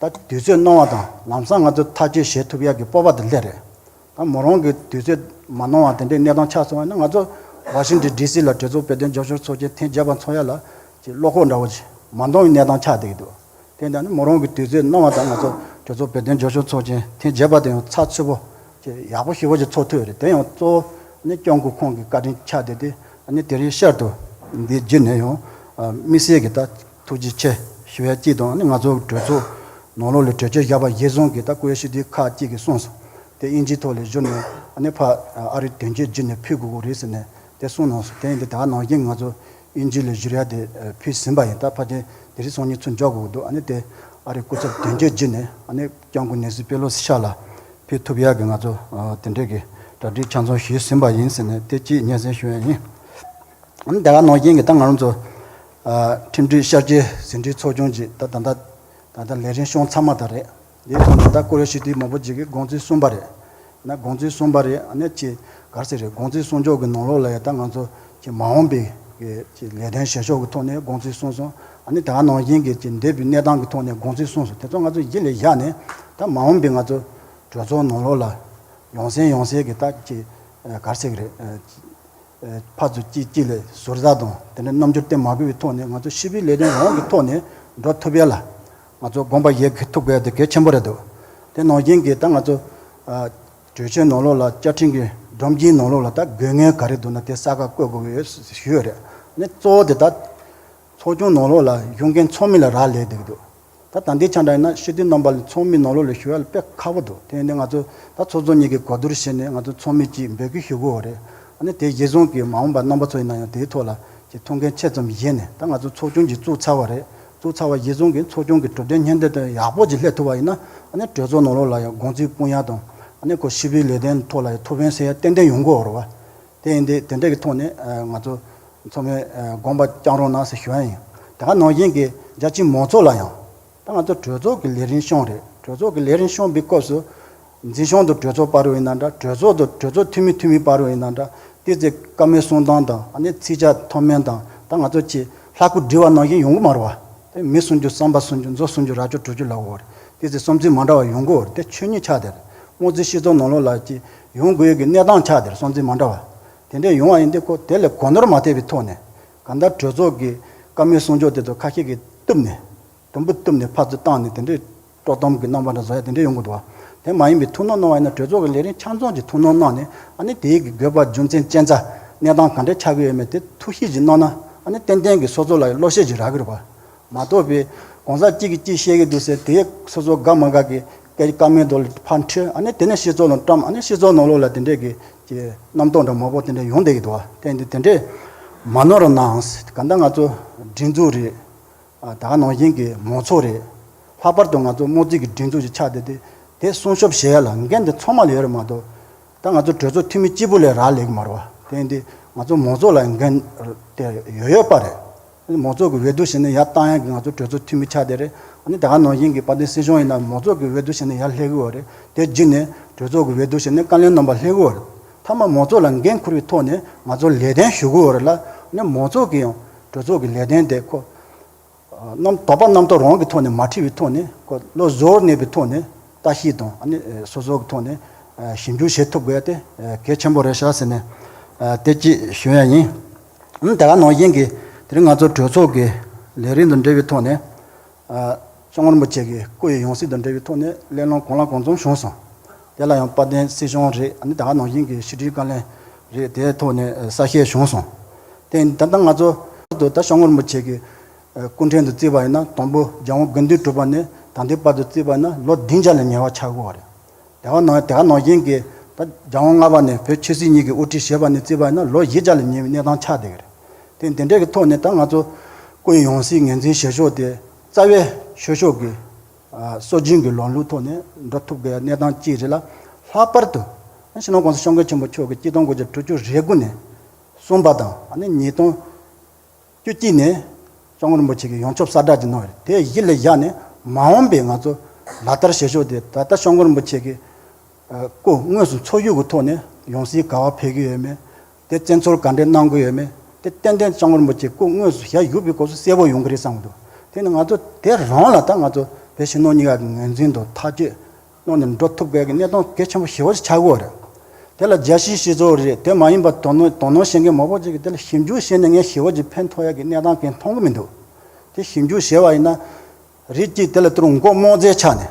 ད་དུས་ཚོད་གནང་བ་དང་། ལམ་སང་ང་ཚོ་ཐག་གཅོད་བྱེད་ཐུབ་ཡག་གི་སྤོབས་པ་དེ་སླེབས་རེད། ད་མོ་རང་གི་དུས་ཚོད་མ་གནང་བ་དེ་འདྲའི་གནས་སྟངས་ཆགས་སོང་བ་ན། ང་ཚོ་ཝ་ཤིང་ཊོན་ཌི་སི་ལ་གྲོས་ཚོགས་བོད་དོན་རྒྱབ་སྐྱོར་ཚོགས་ཆེན་ཐེངས་བརྒྱད་པ་ཚོགས་ཡ་ལ་ཅིག་བློ་ཁོག་འདྲ་བོ་ཅིག་མ་འདང་བའི་གནས་སྟངས་ཆགས་བསྡད་ཀྱི་འདུག་དེ་འདྲ་ནི་མོ་རང་གི་དུས་ཚོད་གནང་བ་དང་། ང་ཚོ་གྲོས་ཚོགས་བོད་དོན་རྒྱབ་སྐྱོར་ཚོགས་ཆེན་ཐེངས་བརྒྱད་པ་དེ་ཡང་ཚགས་ཚུད་པོ་ཅིག་ཡག་པོ་ཞེ་པོ་ཅིག་ཚོགས་ཐུབ་ཡོད་རེད། དེ་ཡང་གཙོ་བོ་ནི་སྐྱབས་མགོན་ཁོང་གི་བཀའ་དྲིན་ཆགས་བསྡད་དེ། ཨ་ནི་དེ་རིང་ཤར་དུ་འདི་བརྒྱུད་ནས་ཡང་དམིགས་བསལ་གྱི་ད་ ཐུགས་རྗེ་ཆེ་ཞུ་ཡ་གཅིག་དང་། ཨ་ནི་ང་ཚོ་གྲོས་ཚོགས་ནང་ལོགས་ལ་གྲོས་ཆོད་བཞག་པ་གཞིར་བཟུང་གི་ད་ཀུ་ཡེ་ཤུ་དེ་ཁག་ཅིག་གིས་གསུངས་སོང་། དེ་དབྱིན་ཇིའི་ཐོག་ལ་བསྒྱུར་ནས་ཨ་ནི་ཕར་ཨ་རིར་དོན་གཅོད་བརྒྱུད་ནས་ཕུལ་དགོས་ཀྱི་རེད་ཟེར་ནས་དེ་གསུངས་གནང་སོང་། དེ་ཡིན་དུས་ད་ག་ནང་བཞིན་ང་ཚོ་དབྱིན་ཇི་ལ་བསྒྱུར་ཡ་དེ་ཕུལ་ཟིན་པ་ཡིན། ད་ཕལ་ཆེར་དེ་རིང་སང་ཉིན་ཚུར་འབྱོར་དགོས་ཀྱི་འདུག་ཨ་ནི་དེ་ཨ་རིའི་སྐུ་ཚབ་དོན་གཅོད་བརྒྱུད་ནས་ཨ་ནི་སྐྱབས་མགོན་ནེ་སི་པེ་ལོ་སི་མཆོག་ལ་ཕུལ་ཐུབ་ཡ་གི་ང་ཚོ་དེ་འདྲས་ཀྱི་གྲ་སྒྲིག་ཆ་ཚང་ཞུས་ཟིན་པ་ཡིན་ཟེར་ནས་དེ་གཅིག་སྙན་སེང་ཞུ་ཡ་ཡིན། ཨ་ནི་དེ་ག་ནང་བཞིན་གྱི་ད་ང་རང་ཚོ་ཨ་ཁྲིམས་སྒྲིག་ཤར་སྐྱོད་ཟིན་བྲིས་ཚོགས་ཆུང་གི་ད་ད་ད་ད་ལས་རིམ་བྱུང་ཚར་མ་ད་རེད། དེའི་ཐོག་ནས་ད་ཀུ་རེ་ཤི་དེ་མང་པོ་ཅིག་གིས་དགོངས་ཚུལ་གསུངས་པ་རེད། ན་དགོངས་ཚུལ་གསུངས་པ་རེད། ཨ་ནི་ཅི་ག་རེ་ཟེར་རེད། དགོངས་ཚུལ་གསུང་ཕྱོགས་ཀྱི་ནང་ལོགས་ལ་ཡང་ད་ང་ཚོ་ཅི་མ་འོངས་པའི་གི་ཅི་ལས་དོན་བྱེད་ཕྱོགས་ཀྱི་ཐོག་ནས་དགོངས་ཚུལ་གསུངས་སོང་། ཨ་ནི་དེ་ག་ནང་བཞིན་གྱི་ཅི་འདས་པའི་གནས་སྟངས་ཀྱི་ཐོག་ནས་དགོངས་ཚུལ་གསུངས་སོང་། དེ་ཚོ་ང་ཚོ་གཞི་ལ་བཞག་ནས་ད་མ་འོངས་པའི་ང་ཚོ་གྲོས་ཚོགས་ནང་ལོགས་ལ་ཡང་སེ་ཡང་སེ་གི་ད་ཅི་ག་རེ་ཟེར་གི་རེད། ཕར་ཚུར་གཅིག་གཅིག་ལ་ཟུར་ཟ་དང་དེ་འདྲའི་རྣམ་འགྱུར་སྟོན་མ་དགོས་པའི་ཐོག་ནས་ང་ཚོ་སྤྱི་པའི་ལས་དོན་རང་གི་ཐོག་ནས་འགྲོ་ཐུབ་ཡ་ལ་ང་ཚོ་དགོངས་པ་བཞེས་ཐུབ་དགོས་ཡ་དེ་གལ་ཆེན་པོ་རེད་འདུག་དེ་ནང་བཞིན་གྱི་ད་ང་ཚོ་ཨ་གྲོས་ཆོད་ནང་ལོགས་ལ་བཅའ་ཁྲིམས་ཀྱི་སྒྲོམ་གཞིའི་ནང་ལོགས་ལ་ད་དགོས་ངེས་ག་རེ་འདུག་ན་དེ་གསལ་ཁ་བཀོད་དགོས་ཀྱི་ཡོད་ཞུས་ཡོད་རེད། ཨ་ནི་གཙོ་བོ་དེ་ད་ཚོགས་ཆུང་ནང་ལོགས་ལ་ཞུགས་མཁན་ཚོགས་མི་ལ་རག་ལས་བསྡད་ཀྱི་འདུག་ད་ད་ལྟའི་ཆ་འདྲ་ཡིན་ན་སྤྱི་འཐུས་རྣམ་པ་ལ་ཚོགས་མི་ནང་ལོགས་ལ་ཞུགས་ཡ་ལ་དཔེ་ཁག་པོ་འདུག་དེ་ཡིན་དུས་ང་ཚོ་ད་ཚོགས་གཙོ་གཉིས་ཀྱིས་གོ་བསྡུར་བྱས་ནས་ང་ཚོ་ཚོགས་མི་གཅིག་འབོད་སྐུལ་ཞུ་དགོས་པ་རེད། ཨ་ནི་དེ་གཞིར་བཟུང་གིས་མ་འོངས་པ་རྣམ་པ་ཚོ་ཡིན་ན་ཡང་དེའི་ཐོག་ལ་ཅིག་ཐུགས་འགན་ཆེ་ཙམ་བཞེས་ནས། ད་ང་ཚོ་ཚོགས་ཆུང་གཅིག་བཙུགས་ཚར་བ་རེད། བཙུགས་ཚར་བ་གཞིར་བཟུང་གིས་ཚོགས་ཆུང་གི་གྲུབ་འབྲས་སྙན་ཐོ་དེ་ཡག་པོ་ཅིག་སླེབས་ཐུབ་པ་ཡིན་ན། ཨ་ནི་གྲོས་ཚོགས་ནང་ལོགས་ལ་ཡང་དགོངས་ཚུལ་སྤུངས་ཡ་དང་། ཨ་ནི་ཁོ་སྤྱི་པའི་ལས་དོན་ཐོག་ལ་ཡང་ཐུགས་ཕན་གསོས་ཡ་ཏན་ཏན་ཡོང་གི་ཡོད་རེད་བ། དེ་ཡིན་དུས་དེ་འདྲ་གི་ཐོག་ནས་ཨ་ང་ཚོ་ཚང་མས་ཨ་དགོངས་པ་བཅངས་རོགས་གནང་ཟེར་ཞུ་ཡ་ཡིན། དེ་ག་ནང་བཞིན་གྱི་རྒྱ་ཆེའི་མང་ཚོགས་ལ་ཡང་། ད་ང་ཚོ་གྲོས་ཚོགས་ཀྱི་ལས་རིམ་བྱུང་རེད། གྲོས་ཚོགས་ཀྱི་ལས་རིམ་བྱུང་བའི་སྐབས་སུ། འཛིན་སྐྱོང་དང་གྲོས་ཚོགས་བར་དུ་ཡིན་ན་འདྲ། གྲོས་ཚོགས་དང་གྲོས་ཚོགས་འཐུས་མི་འཐུས་མི་བར་དུ་ཡིན་ན་འདྲ། ཏོག་ཙམ་བཀའ་མོལ་གསུང་སྟངས་དང་། ཨ་ནི་ཚིག་ཆ་མཐོ་དམན་དང་། ད་ང་ཚོ་ཅིག་ལྷ་སྐུ་བསྒྲིལ་བ་ནང་བཞིན་ཡོང་གི་མ་རེད་བ། དེ་མི་གསུང་རྒྱུ་བསམ་པ་གསུང་རྒྱུ། མཛོ་གསུང་རྒྱུ་རྭ་ཅོ་བྲུ་རྒྱུ་ལབ་དགོས་རེད། ཏོག་ཙམ་བསམ་ཚུལ་མ་འདྲ་བ་ཡོང་གི་ཡོད་རེད། དེ་ཆོས་ཉིད་ཆགས་བསྡད་རེད། དམངས་གཙོའི་སྤྱི་ཚོགས་ནང་ལོགས་ལ་ཅིག་ཡོང་དགོས་ཀྱི་གནས་སྟངས་ཆགས་བསྡད་རེད། བསམ་ཚུལ་མ་འདྲ་བ་དེ་འདྲས་ཡོང་བ་ཡིན་དུས། ཁོ་དེ་ལ་གོ་ནོར་མ་ཐེབས་པའི་ཐོག་ནས། གང་ལྟར་གྲོས་ཚོགས་ཀྱི་བཀའ་མོལ་གསུང་ཕྱོགས་དེ་ཚོ་ཁ་ཤས་ཀྱིས་གཏུབ་ནས། དུམ་བུ་གཏུབ་ནས་ཕར་ཚུར་བཏང་ནས་དེ་འདྲའི་དཀྲོག་གཏམ་གྱི་རྣམ་པ་འདྲ་བཟོ་ཡ་དེ་འདྲ་ཡོང་གི་འདུག་བ། དེ་མ་ཡིན་པའི་ཐུགས་སྣང་གནང་བ་ཡིན་ན། གྲོས་ཚོགས་ཀྱི་ལས་རིམ་ཆ་ཚང་གི་ཐུགས་སྣང་གནང་ནས། ཨ་ནི་དེའི་གི་དགོས་པ་རྒྱུ་མཚན་རྐྱེན་རྩ་གནས་སྟངས་ག་འདྲ་ཆགས་ཀྱི་ཡོད་མེད་དེ་ཐུགས་ཞིབ་ཅིག་གནང་ན། ཨ་ནི་ཏན་ཏན་གྱི་སོ་སོ་ལ་བློ་ཤེད་ཅིག་རག་གི་རེད་བ། མ་གཏོགས་པའི་གང་ཟག་གཅིག་གིས་གཅིག་བཤད་ཀྱི་འདུག་ཟེར་དེ་སོ་སོ་དགའ་མ་དགའ་གི་སྐད་བཀའ་མོལ་དེ་ལ་ཕར་འཁྲིད། ཨ་ནི་དེ་ནས་སྤྱི་ཚོགས་ནང་བཀྲམ། ཨ་ནི་སྤྱི་ཚོགས་ནང་ལོགས་ལ་དེ་འདྲས་ཀྱི་ཀྱི་རྣམ་རྟོག་འདྲ་མང་པོ་དེ་འདྲ་ཡོང་བསྡད་ཀྱི་འདུག་བ། དེ་འདི་དེ་འདྲས་མ་ནོར་གནང་། གང་ལྟར་ང་ཚོ་སྒྲིག་འཛུགས་རེད། ཨ་ད་ག་ནང་བཞིན་གྱི་མང་ཚོགས་རེད། ལྷག་པར་དུ་ང་ཚོ་དམངས་གཙོའི་གི་སྒྲིག་འཛུགས་ཤིག་ཆགས་བསྡད་དེ། དེ་སྲུང་སྐྱོབ་བྱེད་ཡ་ལ་འགན་དེ་ཚང་མ་ལ་ཡོད་རེད་མ་གཏོགས། ད་ང་ཚོ་གྲོས་ཚོགས་འཐུས་མི་གཅིག་པུ་ལ་རག་ལས་ཀྱི་མ་རེད་བ། དེ་ཡིན་དུས་ང་ཚོ་མང་ཚོགས་ལ་འགན་དེ་ཡོད་ཡོད་པ་རེད། མང་ཚོགས་ཀྱི་འོས་བསྡུ་བྱས་ནས་ཡར་བཏང་ཡ་གི་ང་ཚོ་གྲོས་ཚོགས་འཐུས་མི་ཆགས་བསྡད་རེད། ཨ་ནི་ད་ག་ནང་བཞིན་གྱི་དཔལ་ལྡན་སྲིད་གཞུང་ཡིན་ན་མང་ཚོགས་ཀྱི་འོས་བསྡུ་བྱས་ནས་ཡར་སླེབས་ཀྱི་ཡོད་རེད། དེ་རྗེས་ནས་གྲོས་ཚོགས་ཀྱི་འོས་བསྡུ་བྱས་ནས་བཀའ་བློན་རྣམ་པ་སླེབས་ཀྱི་ཡོད་རེད། མཐའ་མ་མང་ཚོགས་ལ་འགན་འཁུར་བའི་ཐོག་ནས་ང་ཚོ་ལས་དོན་ཞུ་གི་ཡོད་རེད་ལ། ཨ་ནི་མང་ཚོགས་ཀྱིས་ཡང་གྲོས་ཚོགས་ཀྱི་ལས་དོན་དེ་ཁོ། རྣམ་དོགས་པ་རྣམ་རྟོག་རང་གི་ཐོག་ནས་མ་འཁྲིད་པའི་ཐོག་ནས། ཁོ་བློ་གཟུ་བོར་གནས་པའི་ཐོག་ནས་ལྟ་ཞིབ་དང་། ཨ་ནི་སོ་སོ་གི་ཐོག་ནས་ཞིབ་འཇུག་བྱེད་ཐུབ་དགོས་ཡ་དེ་གལ་ཆེན་པོ་རེད་ཤག་ཟེར་ནས་དེ་གཅིག་ཞུ་ཡ་ཡིན། ཨ་ནི་དེ་ག་ནང་བཞིན་གྱི་དེ་རིང་ང་ཚོ་གྲོས་ཚོགས་ཀྱི་ལས་རིམ་དང་འབྲེལ་བའི་ཐོག་ནས། ཨ། སྐྱབས་མགོན་རིན་པོ་ཆེ་གི་སྐུ་ཡི་ཡང་སྲིད་དང་འབྲེལ་བའི་ཐོག་ནས་གླེང་སློང་གང་ལ་གང་འཚམ་བྱུང་སོང་། དེ་ལ་ཡང་དཔལ་ལྡན་སྲིད་གཞུང་རེད། ཨ་ནི་དེ་ག་ནང་བཞིན་གྱི་ཕྱི་དྲིལ་བཀའ་བློན་རེད། དེའི་ཐོག་ནས་གསལ་བཤད་བྱུང་སོང་། དེ་ད་ལྟ་ང་ཚོ་ད་ལྟ་སྐྱབས་མགོན་རིན་པོ་ཆེ་གི་སྐུ་ཕྲེང་དུ་བརྩིས་པ་ཡིན་ན། དང་པོ་རྒྱལ་དབང་དགུང་སྟོན་གྲུབ་པ་ནས་ད་ལྟའི་བར་དུ་བརྩིས་པ་ཡིན་ན་ལོ་བདུན་བརྒྱ་ལས་ཉེ་བ་ཆགས་ཀྱི་ཡོད་རེད། དེ་ག་ནང་དེ་ག་ནང་བཞིན་གྱི་ད་རྒྱལ་དབང་ལྔ་པ་ནས་བོད་ཆོས་སྲིད་གཉིས་ཀྱི་དབུ་ཁྲིད་བྱས་པ་ནས་བརྩིས་པ་ཡིན་ན་ལོ་བཞི་བརྒྱ་ལས་ཉེ་བའི་གནས་སྟངས་ཆགས་བསྡད་ཀྱི་རེད། དེ་འདི་འདྲའི་གི་ཐོག་ནས་ད་ང་ཚོ་སྐུ་ཡི་ཡང་སྲིད་ངོས་འཛིན་བྱེད་ཕྱོགས་དེ་རྩ་བའི་ཆོས་ཕྱོགས་ཀྱི་ཨ་སྲོལ་རྒྱུན་གྱི་ལམ་ལུགས་ཐོག་ནས་འགྲོ་ཐུབ་དགོས་ཡ་གནས་སྟངས་གཅིག་རེད་ལ། ལྷག་པར་དུ་སྤྱི་ནོར་༸གོང་ས་༸སྐྱབས་མགོན་ཆེན་པོ་མཆོག་གིས་ཆིག་སྟོང་དགུ་བརྒྱ་དྲུག་ཅུ་རེ་དགུ་ནས་གསུངས་པ་དང་། ཨ་ནི་ཉིས་སྟོང་བཅུ་གཅིག་ནས་སྐྱབས་མགོན་རིན་པོ་ཆེ་གིས་ཡོངས་ཁྱབ་གསལ་བསྒྲགས་ཅིག་གནང་བ་རེད། དེ་གཞི་ལ་བཞག་ནས་མ་འོངས་པའི་ང་ཚོ་ལག་བསྟར་བྱེད་ཕྱོགས་དེ། ད་ལྟ་སྐྱབས་མགོན་རིན་པོ་ཆེ་གིས་ཨ་སྐུ་དངོས་སུ་འཚོ་བཞུགས་ཀྱི་ཐོག་ནས་ཡང་སྲིད་ག་པར་ཕེབས་ཀྱི་ཡོད་མེད། དེ་བཙན་འཚོལ་ག་འདྲས་གནང་གི་ཡོད་མེད། དེ་ཏན་ཏན་སྐྱབས་མགོན་རིན་པོ་ཆེ་སྐུ་དངོས་སུ་ཞལ་བཞུགས་པའི་སྐབས་སུ་གསལ་པོ་ཡོང་གི་རེད་བསམ་གྱི་འདུག་དེ་ནི་ང་ཚོ་དེ་རང་ལ་ད་ང་ཚོ་བོད་ཕྱི་ནང་གཉིས་ཀ་གི་ངོས་འཛིན་དང་ཐག་གཅོད་གནང་ནས་འགྲོ་ཐུབ་དགོས་ཀྱི་གནས་སྟངས་གལ་ཆེན་པོ་ཞེ་པོ་ཞིག་ཆགས་ཀྱི་ཡོད་རེད། དེ་ལ་རྒྱལ་སྤྱིའི་སྤྱི་ཚོགས་རེད། དེ་མ་ཡིན་པ་དོ་སྣང་དོ་སྣང་བྱེད་མཁན་མང་པོ་ཅིག་གིས་དེ་ལ་ཞིབ་འཇུག་བྱས་ནས་ངས་ཞེ་པོ་ཅིག་ཕན་ཐོགས་ཡ་གི་གནས་སྟངས་གང་མཐོང་གི་མི་འདུག་དེ་ཞིབ་འཇུག་བྱས་པ་ཡིན་ན་རིགས་གཅིག་དེ་ལ་ལྟོས་མགོ་རྨོངས་ཚད་ཆགས་ནས།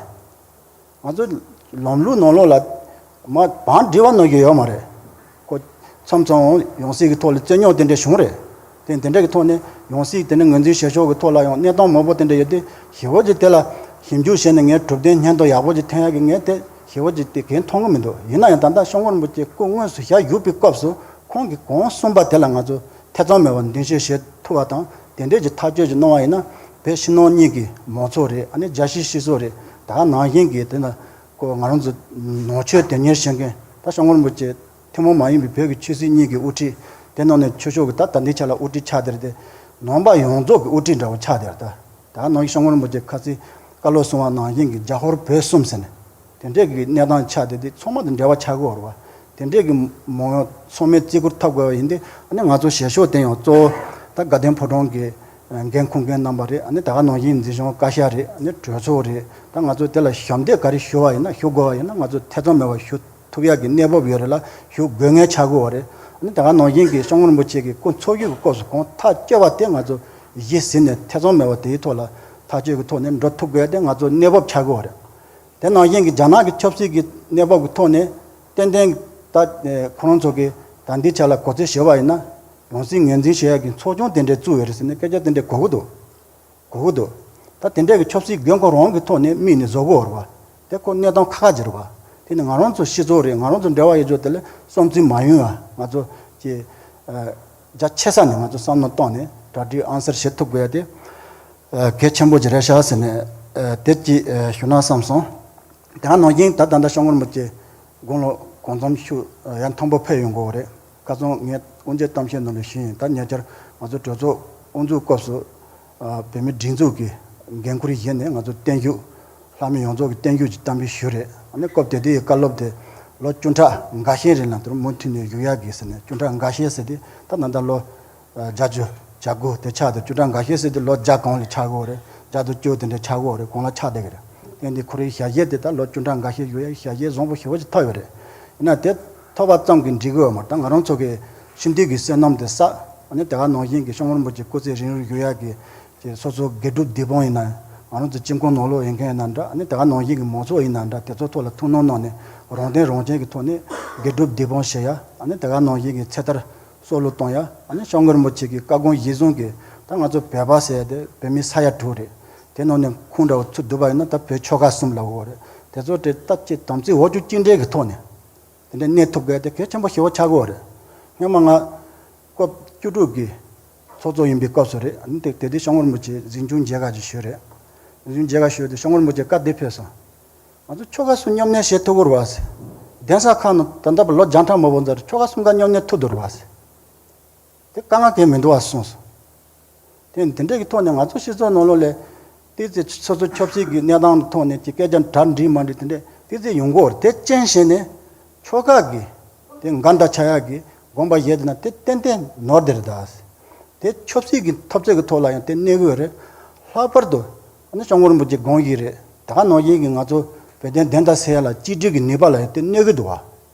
ང་ཚོ་ལམ་ལུགས་ནང་ལོགས་ལ་མ་བང་སྒྲིག་པ་ནང་བཞིན་ཡོད་མ་རེད། ཁོ་མཚམས་མཚམས་ཡང་སྲིད་ཀྱི་ཐོག་ལ་རྩོད་རྙོག་དེ་འདྲ་བྱུང་རེད། དེ་དེ་འདྲ་གི་ཐོག་ནས་ ཡང་སྲིད་དེ་ནས་ངོས་འཛིན་བྱེད་ཕྱོགས་ཀྱི་ཐོག་ལ་ཡང་གནས་སྟངས་མང་པོ་དེ་འདྲ་ཡོད་དུས། ཞེ་པོ་ཅིག་དེ་ལ་ཞིབ་འཇུག་བྱས་ནས་ངས་གྲུབ་དོན་སྙན་ཐོ་ཡག་པོ་ཅིག་ཐོན་ཡག་གི་ངས་དེ་ཞེ་པོ་ཅིག་དེ་གང་མཐོང་གི་མི་འདུག། ཡིན་ན་ཡང་ད་ལྟ་ཤོང་མགོན་རིན་པོ་ཆེ་སྐུ་དངོས་སུ་ཞལ་བཞུགས་པའི་སྐབས་སུ་ཁོང་གིས་གང་གསུངས་པ་དེ་ལ་ང་ཚོ་ཐེ་ཚོམ་མེད་པར་མདུན་ཞུ་བྱེད་ཐུབ་པ་དང་། དེ་འདྲས་ཀྱི་ཐག་གཅོད་ཅིག་གནང་བ་ཡིན་ན། བོད་ཕྱི་ནང་གཉིས་ཀྱི་མང་ཚོགས་རེད། ཨ་ནི་རྒྱལ་སྤྱིའི་སྤྱི་ཚོགས་རེད། ད་ག་ནང་བཞིན་གྱི་དེ་ན་ཁོ་ང་རང་ཚོ་ནང་ཆོས་དོན་གཉེར་བྱེད་མཁན་ད་ཤོང་མགོན་རིན་པོ་ཆེ་ཐུན་མོང་མ་ཡིན་པའི་བོད་ཀྱི་ཆོས་སྲིད་གཉིས་ཀྱི་དབུ་ཁྲིད། དེ་ནང་ནས་ཆོས་ཕྱོགས་ཀྱི་ད་ད་ལྟའི་ཆ་ལ་དབུ་ཁྲིད་ཆགས་བསྡད་རེད་དེ། ནང་པ་ཡོངས་རྫོགས་ཀྱི་དབུ་ཁྲིད་འདྲ་བོ་ཆགས་བསྡད་རེད་ད། ད་ག་ནང་བཞིན་ཤོང་མགོན་རིན་པོ་ཆེ་ཁ་སང་བཀའ་སློབ་གསུང་བ་ནང་བཞིན་གྱི་རྒྱ་ཧོར་བོད་གསུམ་ཟེར་ནས། དེ་འདྲས་ཀྱི་གནས་སྟངས་ཆགས་བསྡད་དེ་ཚང་མ་དང་འབྲེལ་བ་ཆགས་ཀྱི་ཡོད་རེད་བ། དེ་འདྲས་ཀྱི་མང་ཚང་མས་བརྩི་བཀུར་ཐོབ་དགོས་པ་ཡིན་དུས། ཨ་ནི་ང་ཚོ་བྱེད་ཕྱོགས་དེ་ཡང་གཙོ་བོ་ད་དགའ་ལྡན་ཕོ་བྲང་གི་འགན་འཁུར་མཁན་རྣམ་པ་རེད། ཨ་ནི་ད་ག་ནང་བཞིན་འཛིན་སྐྱོང་བཀའ་ཤག་རེད། ཨ་ནི་གྲོས་ཚོགས་རེད། ད་ང་ཚོ་དེ་ལ་ཞབས་འདེགས་ག་རེ་ཞུ་བ་ཡིན་ན། ཞུ་དགོས་པ་ཡིན་ན་ང་ཚོ་ཐེ་ཚོམ་མེད་པར་ཞུ་ཐུབ་ཡག་གི་གནས་བབ་ཡོད་རེད་ལ། ཞུ་དགོས་ངེས་ཆགས་ཀྱི་ཡོད་རེད། ཨ་ནི་ད་ག་ནང་བཞིན་གྱི་ཤོང་མགོན་རིན་པོ་ཆེ་གི་སྐུ་འཚོ་བཞུགས་ཀྱི་སྐབས་སུ་གང་ཐག་བཅད་པ་དེ་ང་ཚོ་གཞི་ཟིན་ནས་ཐེ་ཚོམ་མེད་པར་དེའི་ཐོག་ལ་ཐག་གཅོད་ཀྱི་ཐོག་ནས་འགྲོ་ཐུབ་དགོས་དེ་ང་ཚོ་གནས་བབ་ཆགས་ཀྱི་ཡོད་རེད། དེ་ནང་བཞིན་གྱི་རྒྱ་ནག་གི་ཆབ་སྲིད་ཀྱི་གནས་བབ་ཀྱི་ཐོག་ནས་ཏན་ཏན་ད་ཁོ་རང་ཚོ་གི་ད་འདི་ཆ་ལ་གོ་ཚོད་བྱས་པ་ཡིན་ན། ཡང་སྲིད་ངོས་འཛིན་བྱེད་ཡག་གི་ཚོགས་ཆུང་དེ་འདྲས་བཙུགས་ཡོད་རེད་ཟེར་ནས་སྐད་ཆ་དེ་འདྲས་གོ་གི་འདུག། གོ་གི་འདུག། ད་དེ་འདྲས་ཀྱི་ཆབ་སྲིད་དགོས་མཁོ་རང་གི་ཐོག་ནས་དམིགས་ནས་བཟོ་གི་ཡོད་རེད་བ། དེ་ཁོ་གནས་སྟངས་ཁག་ཁག་ཅིག་རེད་བ། དེ་ནི་ང་རང་ཚོ་སྤྱི་ཚོགས་རེད། ང་རང་ཚོ་འབྲེལ་བ་ཡོད་ཕྱོགས་དེ་ལ་བསམ་ཚུལ་མ་ཡོང་བ་ང་ཚོ་ཀྱི་རྒྱ་ཆེ་ས་ནས་ང་ཚོ་བསམ་བློ་བཏང་ནས་གྲ་སྒྲིག་ཨང་གསར་བྱེད་ཐུབ་དགོས་ཡ་དེ་གལ་ཆེན་པོ་ཅིག་རེད་ཤག་ཟེར་ནས་དེ་ཅིག་ཞུ་ན་བསམ་སོང་། དེ་ནང་བཞིན་ད་ད་ལྟ་ཤོང་མགོན་རིན་པོ་ཆེ་དགུང་ལོ་གང་འཚམ་ཤུགས་ཡར་མཐོན་པོ་ཕེབས་ཡོང་གི་ཡོད་རེད། ཁ་སང་ངས་དབུ་འབྱེད་གཏམ་བཤད་ནང་ལ་ཞུས་ཡིན། ད་ཉེ་ཆར་ང་ཚོ་གྲོས་ཚོགས་དབུ་འཛུགས་སྐབས་སུ་བོད་མིའི་སྒྲིག་འཛུགས་ཀྱི་འགན་ཁུར་བཞེས་ནས་ང་ཚོ་བརྟན་བཞུགས་ལྷ་མི་ཡོངས་རྫོགས་ཀྱི་བརྟན་བཞུགས་ཀྱི་གཏམ་དཔེ་ཞུས་རེད། ཨ་ནི་སྐབས་དེ་དུས་ཀྱི་བཀའ་སློབ་དེ་ལོ་བཅུ་ཕྲག་འགའ་ཤས་རིང་ལ་དུ་མུ་མཐུད་ནས་བཞུགས་ཡག་གི་ཟེར་ནས། བཅུ་ཕྲག་འགའ་ཤས་ཟེར་དུས་ད་ད་ལྟ་ལོ་བརྒྱད་ཅུ་གྱ་དགུ་དེ་ཆགས་དེ། བཅུ་ཕྲག་འགའ་ཤས་ཟེར་དུས་ལོ་བརྒྱ་གོང་ལ་ཆགས་ཀྱི་ཡོད་རེད། བརྒྱ་དང་བཅུ་དེ་འདྲ་ཆགས་ཀྱི་ཡོད་རེད། གོང་ལ་ཆགས་བསྡད་ཀྱི་རེད། དེ་འདི་ཁོ་རའི་ཞལ་བཞེས་དེ་ད་ལོ་བཅུ་ཕྲག་འགའ་ཤས་བཞུགས་ཡ་ཞལ་བཞེས་བཟང་པོ་ཞེ་པོ་ཅིག་ཐོབ་ཡོད་རེད། ཡིན་ན་དེ་ཐོབ་པ་ཙམ་གྱིས་འགྲིག་གི་ཡོད་མ་རེད། ད་ང་རང་ཚོ་གི་ཕྱི་འདུལ་གྱི་བསོད་ནམས་དེ་བསགས། ཨ་ནི་དེ་ག་ནང་བཞིན་གྱི་ཤོང་མགོན་རིན་པོ་ཆེ་སྐུ་ཚེ་རིང་རུ་བཞུགས་ཡ་གི་ཀྱི་སོ་སོ་དགེ་སྒྲུབ་སྡིག་སྤོང་ཡིན་ན། ང་རང་ཚོ་སྤྱི་ཁོག་ནང་ལོགས་ཡོད་མཁན་ཡིན་ན་འདྲ། ཨ་ནི་དེ་ག་ནང་བཞིན་གྱི་མང་ཚོགས་ཡིན་ན་འདྲ། དེ་ཚོ་ཐོག་ལ་ཐུགས་སྣང་གནང་ནས་རང་དོན་རང་གཅེས་ཀྱི་ཐོག་ནས་དགེ་སྒྲུབ་སྡིག་སྤོང་བྱེད་ཡ། ཨ་ནི་དེ་ག་ནང་བཞིན་གྱི་ཚེ་ཐར་སྲོག་བླུ་གཏོང་ཡ། ཨ་ནི་ཤོང་མགོན་རིན་པོ་ཆེ་གི་བཀའ་དགོངས་གཞིར་བཟུང་གི་ད་ང་ཚོ་བོད་པ་ཟེར་ཡ་དེ་བོད་མི་ས་ཡ་དྲུག་རེད། དེ་ནང་ནས་ཁུངས་འདྲ་བོ་ཚུར་བསྡུ་བ་ཡིན་ན་ད་བོད་ཆོལ་ཁ་གསུམ་ལབ་དགོས་རེད། དེ་ཚོ་དེ་ད་ཅི་དམ་ཚིག་འོག་བཅུག་གཅིག་འདྲེས་ཀྱི་ཐོག་ནས་དེ་འདྲ་གནས་ཐུབ་དགོས་དེ་གལ་ཆེན་པོ་ཞེ་པོ་ཆགས་ཀྱི་ཡོད་རེད། སྔོན་མ་ང་སྐབས་བཅུ་དྲུག་གི་ཚོགས་གཙོ་ཡིན་པའི་སྐབས་སུ་རེད། ཨ་ནི་དེ་དེ་དུས་ཤོང་མགོན་རིན་པོ་ཆེ་གཟིམ་ཆུང་མཇལ་ཁ་ཅིག་ཞུས་རེད། གཟིམ་ཆུང་མཇལ་ཁ་ཞུས་དུས་ཤོང་མགོན་རིན་པོ་ཆེ་བཀའ་འདི་ཕེབས་སོང་། ང་ཚོ་ཆོལ་ཁ་གསུམ་མཉམ་གནས་བྱེད་ཐུབ་ཀྱི་རེད་བ་ཟེར། གདན་ས་ཁག་ནང་ད་ལྟ་བར་ལོ་བརྒྱ་ཕྲག་མང་པོ་འཛར་ཆོལ་ཁ་གསུམ་ཀ་མཉམ་གནས་ཐུབ་འདུག་རེད་བ་ཟེར། དེ་དཀའ་ངལ་གང་ཡང་མི་འདུག་བ་གསུངས་སོང་། དེ་དེ་འདྲས་ཀྱི་ཐོག་ནས་ང་ཚོ་སྤྱི་ཚོགས་ནང་ལོགས་ལ་ཏོག་ཙམ་སོ་སོ་ཆབ་སྲིད་ཀྱི་གནས་སྟངས་ཐོག་ནས་ཀྱི་སྐད་ཆ་གྲ་འགྲིག་མ་འགྲིག་དེ་འདྲས་ཏོག་ཙམ་ཡོང་གི་ཡོད་རེད། དེ་རྐྱེན་བྱས་ནས་ཆོལ་ཁ་གི་དེ་འགལ་ཟླ་ཆགས་ཡག་གི་དགོངས་པ་བཞེས་བསྡད་ན་དེ་ཏན་ཏན་ནོར་བསྡད་རེད་ད། དེ་ཆབ་སྲིད་ཀྱི་འཐབ་རྩོད་ཀྱི་ཐོག་ལ་ཡང་དེ་གནས་ཀྱི་ཡོད་རེད། ལྷག་པར་དུ་ཨ་ནི་ཤོང་མགོན་རིན་པོ་ཆེ་དགོངས་ཡིག་རེད། ད་ག་ནང་བཞིན་གྱི་ང་ཚོ་བོད་དོན་བདེན་མཐའ་གསལ་ཡག་ལ་གཅིག་སྒྲིལ་གྱི་ནུས་པ་ལ་ཡང་དེ་གནས་ཀྱི་འདུག་བ།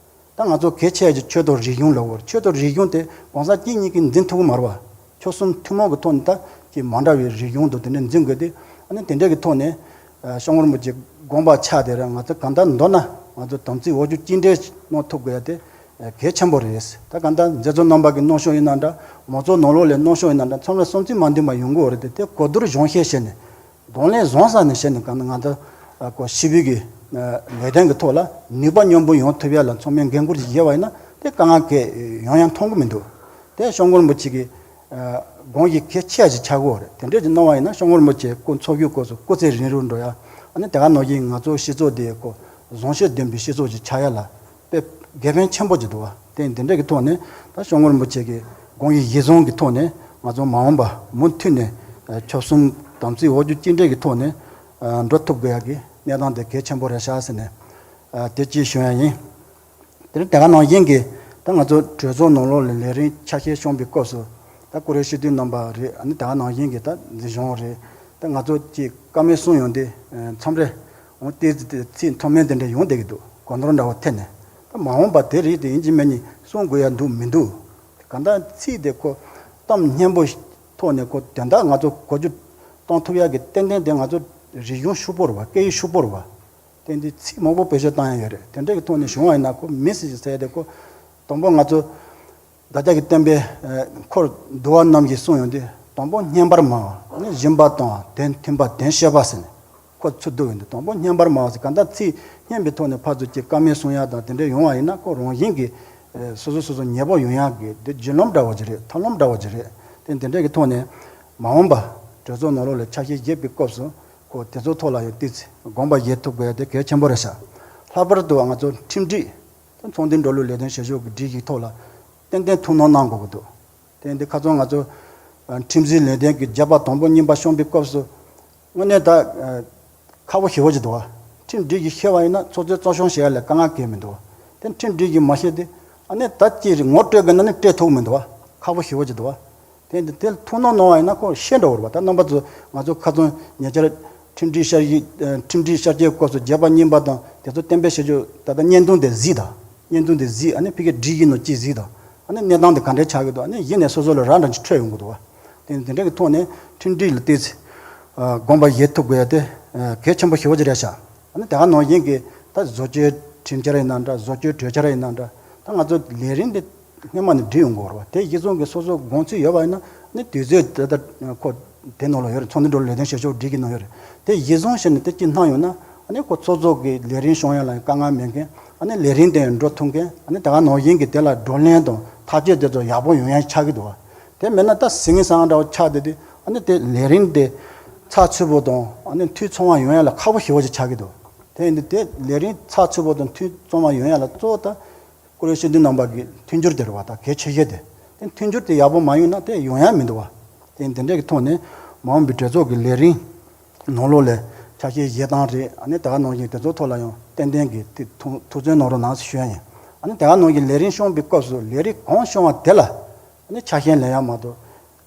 ད་ང་ཚོ་གལ་ཆེ་ཡ་ཅིག་ཆོས་དང་རིག་གཞུང་ལབ་དགོས་རེད། ཆོས་དང་རིག་གཞུང་དེ་གང་ཟག་གཅིག་གཉིས་ཀྱིས་འཛིན་ཐུབ་ཀྱི་མ་རེད་བ། ཆོལ་གསུམ་ཐུན་མོང་གི་ཐོག་ནས་ད་ཀྱི་མ་འདྲ་བའི་རིག་གཞུང་དང་དེ་འདྲ་འཛིན་དགོས་ཏེ། ཨ་ནི་དེ་འདྲ་གི་ཐོག་ནས་ཤོང་མགོན་རིན་པོ་ཆེ་དགོངས་པ་ཆགས་དེ་རེད། ང་ཚོ་གང་ལྟར་མདོར་ན་ང་ཚོ་དམ་ཚིག་འོག་བཅུག་གཅིག་འདྲེས་གནང་ཐུབ་དགོས་ཡ་དེ་གལ་ཆེན་པོ་རེད། ད་གང་ལྟར་མཛད་གཙོ་རྣམ་པ་གི་གནང་ཕྱོགས་ཡིན་ན་འདྲ། མང་ཚོགས་ནང་ལོགས་ལ་གནང་ཕྱོགས་ཡིན་ན་འདྲ། ཚང་མ་ལ་བསམ་ཚུལ་མ་མཐུན་པ་ཡོང་གི་ཡོད་རེད་དེ། དེ་གོ་བསྡུར་གཞོན་བཤད་བྱས་ནས། གདོང་ལེན་བཟང་ས་ནས་བྱས་ནས་གང་ལྟར་ང་ཚོ་ཨ་ཁོ་ཕྱི་པོའི་གི་ཨ་ལས་དོན་གི་ཐོག་ལ་ནུས་པ་མཉམ་སྤུངས་ཡོང་ཐུབ་ཡ་ལ་ཚང་མས་འགན་འཁུར་ཞིག་བཞེས་པ་ཡིན་ན་དེ་དཀའ་ངལ་གང་ཡང་ཡང་མཐོང་གི་མི་འདུག། དེ་ཤོང་མགོན་རིན་པོ་ཆེ་གི་ཨ་དགོངས་གཞི་གལ་ཆེ་ཞིག་ཆགས་ཀྱི་ཡོད་རེད། དེ་འདྲས་ཅིག་གནང་བ་ཡིན་ན་ཤོང་མགོན་རིན་པོ་ཆེ་སྐུ་འཚོ་བཞུགས་སྐབས་སུ་སྐུ་ཚེ་རིང་རུ་འགྲོ་ཡ། ཨ་ནི་དེ་ག་ནང་བཞིན་ང་ཚོ་སྤྱི་ཚོགས་འདི་ཁོ་བཟང་སྤྱོད་ལྡན་པའི་སྤྱི་ཚོགས་ཅིག་ཆགས་ཡ་ལ་དཔེ་དགེ་ཕན་ཆེན་པོ་ཅིག་འདུག་བ། དེ་འདི་འདྲས་ཀྱི་ཐོག་ནས་ད་ཤོང་མགོན་རིན་པོ་ཆེ་གི་དགོངས་གཞི་གཞིར་བཟུང་གི་ཐོག་ནས་ང་ཚོ་མ་འོངས་པ་མུ་མཐུད་ནས་ཨ་ཆོལ་གསུམ་དམ་ཚིག་འོག་བཅུག་གཅིག་འདྲེས་ཀྱི་ཐོག་ནས་ཨ་འགྲོ་ཐུབ་དགོས་ཡ་གི་གནས་སྟངས་དེ་གལ་ཆེན་པོ་རེད་ཤག་ཟེར་ནས་ཨ་དེ་ཅིག་ཞུ་ཡ་ཡིན། དེ་ནས་དེ་ག་ནང་བཞིན་གྱི་ད་ང་ཚོ་གྲོས་ཚོགས་ནང་ལོགས་ལ་ལས་རིམ་ཆ་ཤས་བྱུང་བའི་སྐབས་སུ་ད་ཀུ་རེ་སྤྱི་འཐུས་རྣམ་པ་རེད། ཨ་ནི་དེ་ག་ནང་བཞིན་གྱི་ད་འཛིན་སྐྱོང་རེད། ད་ང་ཚོ་ཀྱི་བཀའ་མོལ་གསུང་ཡོང་དུས་མཚམས་རེ་འོང་ཏོག་ཙམ་ཚིག་མཐོ་དམན་དེ་འདྲ་ཡོང་བསྡད་ཀྱི་འདུག། གོ་ནོར་འདྲ་བོ་ཐེབས་ནས། ད་མ་འོངས་པ་དེ་རིགས་དེ་ཡིན་གཅིག་མིན་གཉིས་གསུང་དགོས་ཡ་འདུག་མི་འདུག། གང་ལྟར་ཚིག་དེ་ཁོ་གཏམ་སྙན་པོ་ཐོག་ནས་ཁོ་དོན་དག་ང་ཚོ་གོ་རྒྱུ་གཏོང་ཐུབ་ཡ་གི་ཏན་ཏན་དེ་ང་ཚོ་རིག་གཞུང་ཕྱུག་པོ་རེད་བ། སྐད་ཡིག་ཕྱུག་པོ་རེད་བ། དེ་འདི་ཚིག་མང་པོ་བེད་སྤྱོད་བཏང་ཡ་ཡོད་རེད། དེ་འདྲ་གི་ཐོག་ནས་བྱུང་བ་ཡིན་ན་ཁོ་མི་སྲིད་ཅིག་ཟེར་ཡ་དེ་ཁོ་དང་པོ་ང་ཚོ་བདག་ཅག་གི་བསྟན་པའི་ཨ་འཁོར་འདུལ་བ་རྣམས་ཀྱིས་གསུངས་ཡོང་དུས་ དང་པོ་སྙན་པར་སྨྲ་བ་ནི་སྦྱིན་པ་དང་དོན་མཐུན་པ་དོན་ཤེས་པ་ཟེར་ནས་ཁོ་ཚུར་བསྡུ་ཡོང་དུས། དང་པོ་སྙན་པར་སྨྲ་བ་ཟེར་གང་ལྟར་ཚིག་སྙན་པའི་ཐོག་ནས་ཕར་ཚུར་གྱི་བཀའ་མོལ་གསུང་ཡག་དང་དེ་འདྲ་ཡོང་བ་ཡིན་ན། ཁོ་རང་བཞིན་གྱིས་སོ་སོ་སོ་སོ་ཉེ་པོ་ཡོང་ཡག་གི་དེ་བརྒྱུད་ལམ་འདྲ་བོ་ཅིག་རེད། ཐབས་ལམ་འདྲ་བོ་ཅིག་རེད། དེ་དེ་འདྲ་གི་ཐོག་ནས་མ་འོངས་པ་གྲོས་ཚོགས་ནང་ལོགས་ལ་ཆ་ཤས་བཞེས་པའི་སྐབས་སུ་ཁོ་དེ་ཚོ་ཐོག་ལ་ཡང་ཏོག་ཙམ་དགོངས་པ་བཞེས་ཐུབ་དགོས་ཡག་དེ་གལ་ཆེན་པོ་རེད་ཤག་ལྷག་པར་དུ་ང་ཚོ་ཁྲིམས་སྒྲིག་ཚོང་འདུས་འགྲོ་ལུགས་ལས་དོན་བྱེད་ཕྱོགས་ཀྱི་སྒྲིག་གཞི་ཐོག་ལ་ཏན་ཏན་ཐུགས་སྣང་གནང་དགོས་ཀྱི་འདུག་དེ་འདི་ཁ་སང་ང་ཚོ་ཨ་ཁྲིམས་སྒྲིག་ལས་དོན་གྱི་བརྗོད་པ་དང་པོ་གཉིས་པ་བཤམས་པའི་སྐབས་སུ་དངོས་གནས་ད་ཨ་ཁག་པོ་ཞེ་པོ་ཅིག་འདུག་བ། ཁྲིམས་སྒྲིག་གཞི་ཤེས་པ་ཡིན་ན་ཚོགས་གཙོས་གཙོ་སྐྱོང་བྱེད་ཡ་ལ་དཀའ་ངལ་གང་ཡང་མི་འདུག་བ། དེ་ཁྲིམས་སྒྲིག་གཞི་མ་ཤེས་དེ་ཨ་ནི་ད་ཅི་རེད་ངོ་སྤྲོད་དགོས་ན་ནི་སྤྲད་ཐུབ་མི་འདུག་བ། ཁག་པོ་ཞེ་པོ་ཅིག་འདུག་བ། དེ་འདི་དེ་ཐུགས་སྣང་གནང་བ་ཡིན་ན་ཁོ་ཤེས་འགྲོ་བ་རེད་བ། ད་རྣམ་པ་ཚོ་ང་ཚོ་ཁ་སང་ཉེ་ཆར་ཁྲིམས་སྒྲིག་ཤར་གཞི་ཁྲིམས་སྒྲིག་ཤར་གཞིའི་སྐབས་སུ་བརྗོད་པ་གཉིས་པ་དང་དེ་ཚོ་གཏན་འབེབས་བྱེད་རྒྱུ་ད་ལྟ་བརྙན་ཐུང་དེ་གཟིགས་དང་། བརྙན་ཐུང་དེ་གཟིགས། ཨ་ནི་ཕ་གིའི་སྒྲིག་གཞི་ནང་ཅི་གཟིགས་དང་། ཨ་ནི་གནས་སྟངས་དེ་ག་འདྲས་ཆགས་ཀྱི་འདུག་ཨ་ནི་གཞི་ནས་སོ་སོ་ལ་ར་འདྲ་ཅིག་འཕྲོད་ཡོང་གི་འདུག་བ། དེ་དེ་འདྲས་ཀྱི་ཐོག་ནས་ཁྲིམས་སྒྲིག་ལ་ཏོག་ཙམ་དགོངས་པ་བཞེས་ཐུབ་དགོས་ཡ་དེ་གལ་ཆེན་པོ་ཞེ་པོ་ཅིག་རེད་ཤག་ཨ་ནི་དེ་ག་ནང་བཞིན་གྱི་ད་བཟོ་བཅོས་ཁྲིམས་འཆར་ཡིན་ན་འདྲ། བཟོ་བཅོས་གྲོས་འཆར་ཡིན་ན་འདྲ། ད་ང་ཚོ་ལས་རིམ་འདི་སྔོན་མ་ནས་སྒྲིག་ཡོང་དགོས་རེད་བ། དེ་གཞི་བཟུང་གི་སོ་སོ་དགོངས་ཚུལ་ཡོད་པ་ཡིན་ན་ནི་དུས་ཚོད་དེ་ལྟར་ཁོ་དེ་ནང་ལ་ཡོད་རེད། ཚོགས་འདུ་འགྲོ་ལས་དོན་བྱེད་ཕྱོགས་སྒྲིག་གི་ནང་ཡོད་རེད། དེ་གཞི་བཟུང་བྱས་ནས་དེ་གཅིག་གནང་ཡོང་ན་ཨ་ནི་ཁོ་ཚོགས་གཙོ་གི་ལས་རིམ་སྐྱོང་ཡ་ལ་དཀའ་ངལ་མེད་མཁན། ཨ་ནི་ལས་རིམ་དེ་ཡང་འགྲོ་ཐུབ་མཁན། ཨ་ནི་དེ་ག་ནང་བཞིན་གྱི་དེ་ལ་བགྲོ་གླེང་དང་ཐག་གཅོད་དེ་ཚོ་ཡག་པོ་ཡོང་ཡ་ཆགས་ཀྱི་འདུག་བ། དེ་མེད་ན་ད་ཟིང་ངེ་སང་འདྲ་བོ་ཆགས་བསྡད་དུས་ཨ་ནི་དེ་ལས་རིམ་དེ་ཚགས་ཚུད་པོ་དང་ཨ་ནི་འཐུས་ཚང་བ་ཡོང་ཡ་ལ་ཁག་པོ་ཞེ་པོ་ཅིག་ཆགས་ཀྱི་འདུག་དེ་ཡིན་དུས་དེ་ལས་རིམ་ཚགས་ཚུད་པོ་དང་འཐུས་ཚང་བ་ཡོང་ཡ་ལ་གཙོ་བོ་ད་བཀུར་འོས་སྤྱི་འཐུས་རྣམ་པ་གི་མཐུན་འགྱུར་དེ་རེད་བ། ད་གལ་ཆེ་ཤོས་དེ། དེ་མཐུན་འགྱུར་དེ་ཡག་པོ་མ་ཡོང་ན་དེ་ཡོང་ཡ་མི་འདུག་བ། དེ་དེ་འདྲ་གི་ཐོག་ནས་མ་འོངས་པའི་གྲོས་ཚོགས་ཀྱི་ལས་རིམ་ནང་ལོགས་ལ་ཆ་ཤས་བཞེས་སྟངས་རེད། ཨ་ནི་དེ་ག་ནང་བཞིན་དེ་ཚོ་ཐོག་ལ་ཡང་ཏན་ཏན་གྱི་དེ་ཐུགས་ཐུགས་བརྩོན་གནང་རོགས་གནང་ཞུ་ཡ་ཡིན། ཨ་ནི་དེ་ག་ནང་བཞིན་ལས་རིམ་སྐྱོང་བའི་སྐབས་སུ་ལས་རིམ་གང་སྐྱོང་བ་དེ་ལ་ཨ་ནི་ཆ་ཤས་ལེན་ཡ་མ་གཏོགས།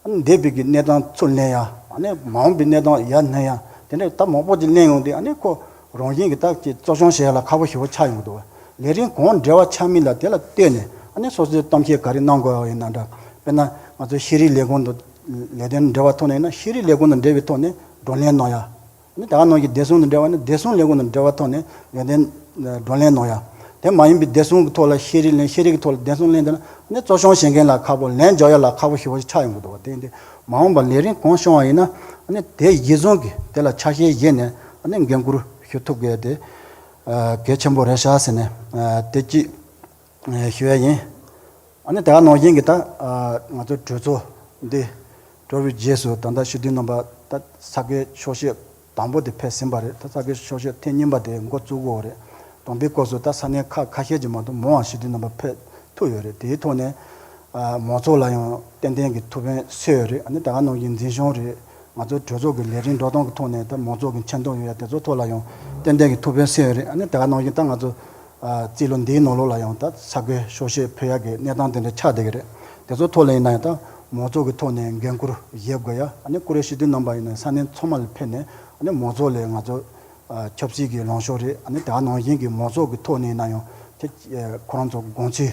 ཨ་ནི་འདས་པའི་གི་གནས་སྟངས་ཚུར་ལེན་ཡ། ཨ་ནི་མ་འོངས་པའི་གནས་སྟངས་ཡར་སྣོན་ཡ། དེ་འདྲ་ད་མང་པོ་ཅིག་གླེང་ཡོང་དུས་ཨ་ནི་ཁོ་རང་བཞིན་གྱི་ད་ཅིག་གཙོ་སྐྱོང་བྱེད་ཡ་ལ་ཁག་པོ་ཞེ་པོ་ཆགས་ཡོང་གི་འདུག་བ། ལས་རིམ་གང་འབྲེལ་བ་ཆགས་མིན་ལ་དེ་ལ་ལྟོས་ནས་ཨ་ནི་སོ་སོའི་གཏམ་བཤད་ག་རེ་གནང་དགོས་པ་ཡིན་ན་འདྲ། དཔེར་ན་ང་ཚོ་ཤེས་རིག་ལས་ཁུངས་དང་ལས་དོན་འབྲེལ་བ་ཐོག་ནས་ཡིན་ན་ཤེས་རིག་ལས་ཁུངས་དང་འབྲེལ་བའི་ཐོག་ནས་བགྲོ་གླེང་གནང་ཡ། ཨ་ནི་ད་ག་ནང་བཞིན་བདེ་སྲུང་དང་འབྲེལ་བ་ནི་བདེ་སྲུང་ལས་ཁུངས་དང་འབྲེལ་བ་ཐོག་ནས་ལས་དོན་བགྲོ་གླེང་གནང་ཡ། དེ་མ་ཡིན་པའི་བདེ་སྲུང་གི་ཐོག་ལ་ཤེས་རིག་ལེན། ཤེས་རིག་གི་ཐོག་ལ་བདེ་སྲུང་ལེན་དེ་ལ་ནི་གཙོ་སྐྱོང་བྱེད་མཁན་ལ་ཁག་པོ། ལན་འཇོག་ཡ་ལ་ཁག་པོ་ཞེ་པོ་ཆགས་ཡོང་གི་འདུག་བ། དེ་ཡིན་དུས་མ་འོངས་པ་ལས་རིམ་གང་སྐྱོང་བ་ཡིན་ན་ཨ་ནི་དེ་གཞི་བཟུང་གི་དེ་ལ་ཆ་ཤས་བཞེས་ནས་ཨ་ནི་འགན་འཁུར་ཞུ་ཐུབ་དགོས་དེ་གལ་ཆེན་པོ་རེད་ཤག་ཟེར་ནས་དེ་གཅིག་ཞུ་ཡ་ཡིན། ཨ་ནི་དེ་ག་ནང་བཞིན་གྱི་ད་ང་ཚོ་གྲོས་ཚོགས་འདི་གྲོལ་བའི་རྗེས་སུ་ད་ལྟ་སྤྱི་འཐུས་རྣམ་པ་ད་ས་གའི་ཤོག་ཤེས་དང་པོ་དེ་ཕེབས་ཟིན་པ་རེད། ད་ས་གའི་ཤོག་ཤེས་ཐེངས་གཉིས་པ་དེ་འགོ་བཙུགས་ཡོད་རེད། དང་པོའི་སྐབས་སུ་ད་ས་གནས་ཁག་ཁ་ཤས་ཀྱི་མ་གཏོགས་མང་བ་སྤྱི་འཐུས་རྣམ་པ་ཕེབས་ཐུབ་ཡོད་རེད། དེའི་ཐོག་ནས་མང་ཚོགས་ལ་ཡང་ཏན་ཏན་གྱི་ཐུགས་ཕན་གསོས་ཡོད་རེད། ཨ་ནི་དེ་ག་ནང་བཞིན་འཛིན་སྐྱོང་རེད། ང་ཚོའི་གྲོས་ཚོགས་ཀྱི་ལས་རིམ་འགྲོ་སྟངས་ཀྱི་ཐོག་ནས་ད་མང་ཚོགས་ཀྱི་མཁྱེན་རྟོགས་ཡོད་ཡ་དེ་ཚོའི་ཐོག་ལ་ཡང་ཏན་ཏན་གྱི་ཐུགས་ཕན་གསོས་ཡོད་རེད། ཨ་ནི་དེ་ག་ནང་བཞིན་ད་ང་ཚོ་རྩིས་ལོ་འདིའི་ནང་ལོགས་ལ་ཡང་ད་ས་གའི་ཤོག་ཤེས་ཕུལ་ཡག་གི་གནས་སྟངས་དེ་འདྲ་ཆགས་བསྡད་ཀྱི་རེད། དེ་ཚོའི་ཐོག་ལ་ཡིན་ན་ཡང་ད་མང་ཚོགས་ཀྱི་ཐོག་ནས་འགན་འཁུར་བཞེས་དགོས་ཡ། ཨ་ནི་བཀུར་འོས་སྤྱི་འཐུས་རྣམ་པ་ཡིན་ན་ས་གནས་ཚང་མ་ལ་ཕེབས་ནས་ཨ་ནི་མང་ཚོགས་ལ་ང་ཚོ་ཆབ་སྲིད་ཀྱི་ལངས་ཕྱོགས་རེད། ཨ་ནི་དེ་ག་ནང་བཞིན་གྱི་མང་ཚོགས་ཀྱི་ཐོག་ནས་ཡིན་ན་ཡང་དེ་ཁོ་རང་ཚོ་དགོངས་ཚུལ་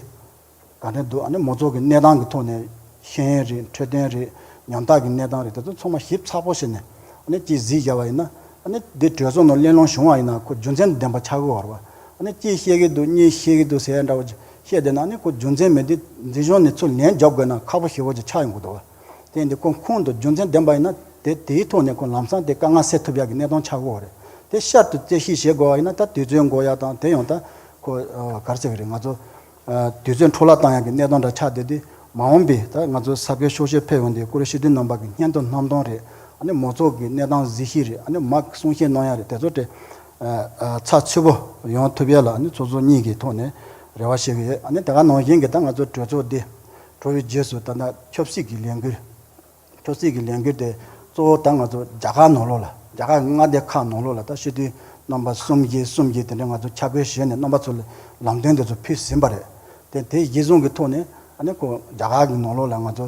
ག་འདྲ་འདུག་ཨ་ནི་མང་ཚོགས་ཀྱི་གནས་སྟངས་ཀྱི་ཐོག་ནས་ཤེས་ཡོན་རེད། འཕྲོད་བསྟེན་རེད། ཉམ་ཐག་གི་གནས་སྟངས་རེད། དེ་ཚོ་ཚང་མ་ཞིབ་ཚགས་པོ་བྱས་ནས་ཨ་ནི་ཅིག་གཟིགས་བཞག་པ་ཡིན་ན་ཨ་ནི་འདི་གྲོས་ཚོགས་ནང་གླེང་སློང་བྱུང་བ་ཡིན་ན་ཁོ་རྒྱུ་མཚན་ལྡན་པ་ཆགས་ཀྱི་ཡོད་རེད་བ། ཨ་ནི་གཅིག་བཤད་ཀྱི་འདུག་གཉིས་བཤད་ཀྱི་འདུག་ཟེར་ཡ་འདྲ་བོ་ཅིག་བཤད་བསྡད་ན་ཨ་ནི་ཁོ་རྒྱུ་མཚན་མེད་དུས་འཛིན་སྐྱོང་ནས་ཚུར་ལན་རྒྱབ་དགོས་ན་ཁག་པོ་ཞེ་པོ་ཅིག་ཆགས་ཡོང་གི་འདུག་བ། དེ་ཡིན་དུས་ཁོ་ཁུངས་དང་རྒྱུ་མཚན་ལྡན་པ་ཡིན་ན་དེ་དེའི་ཐོག་ནས་ཁོ་ལམ་སང་དེ་དཀའ་ངལ་སེལ་ཐུབ་ཡག་གི་གནས་སྟངས་ཆགས་ཀྱི་ཡོད་རེད། དེ་ཤར་དུ་རྩོད་གཞི་བྱེད་དགོས་པ་ཡིན་ན་ད་དུས་ཚོད་འགོར་ཡག་དང་དེ་ཡང་ད་ཁོ་ག་རེ་ཟེར་གི་རེད། ང་ཚོ་དུས་ཚོད་འཕྲོ་བརླག་བཏང་ཡག་གི་གནས་སྟངས་འདྲ་ཆགས་བསྡད་དུས་མ་འོངས་པའི་ད་ང་ཚོ་ས་གའི་ཤོག་ཤེས་ཕེབས་ཡོང་དུས་བཀུར་འོས་སྤྱི་འཐུས་རྣམ་པ་གི་སྙན་ཐོ་བསྣམས་སྟངས་རེད། ཨ་ནི་མང་ཚོགས་ཀྱི་གནས་སྟངས་གཟིགས་ཤེས་རེད། ཨ་ནི་མ་གསུང་བཤད་གནང་ཡག་རེད། དེ་ཚོ་དེ་ཚགས་ཚུད་པོ་ཡོང་ཐུབ་ཡག་ལ་ཨ་ནི་ཚོགས་གཙོ་གཉིས་ཀྱི་ཐོག་ནས་རེ་བ་བྱེད་ཀྱི་ཡོད། ཨ་ནི་དེ་ག་ནང་བཞིན་གྱི་ད་ང་ཚོ་གྲོས་ཚོགས་འདི་གྲོལ་བའི་རྗེས་སུ་ད་ལྟ་ཆབ་སྲིད་ཀྱི་ལས་འགུལ་ཆབ་སྲིད་ཀྱི་ལས་འགུལ་དེ་གཙོ་བོ་ད་ང་ཚོ་རྒྱ་གར་ནང་ལོགས་ལ་རྒྱ་གར་མངའ་སྡེ་ཁག་ནང་ལོགས་ལ་ད་སྤྱི་འཐུས་རྣམ་པ་གསུམ་བཞི་གསུམ་བཞི་དེ་འདྲ་ང་ཚོ་ཆ་བགོས་བྱས་ནས་རྣམ་པ་ཚོ་ལ་ལམ་སྟོན་དེ་ཚོ་ཕུལ་ཟིན་པ་རེད། དེ་དེ་གཞི་བཟུང་གི་ཐོག་ནས་ཨ་ནི་ཁོ་རྒྱ་གར་གྱི་ནང་ལོགས་ལ་ང་ཚོ་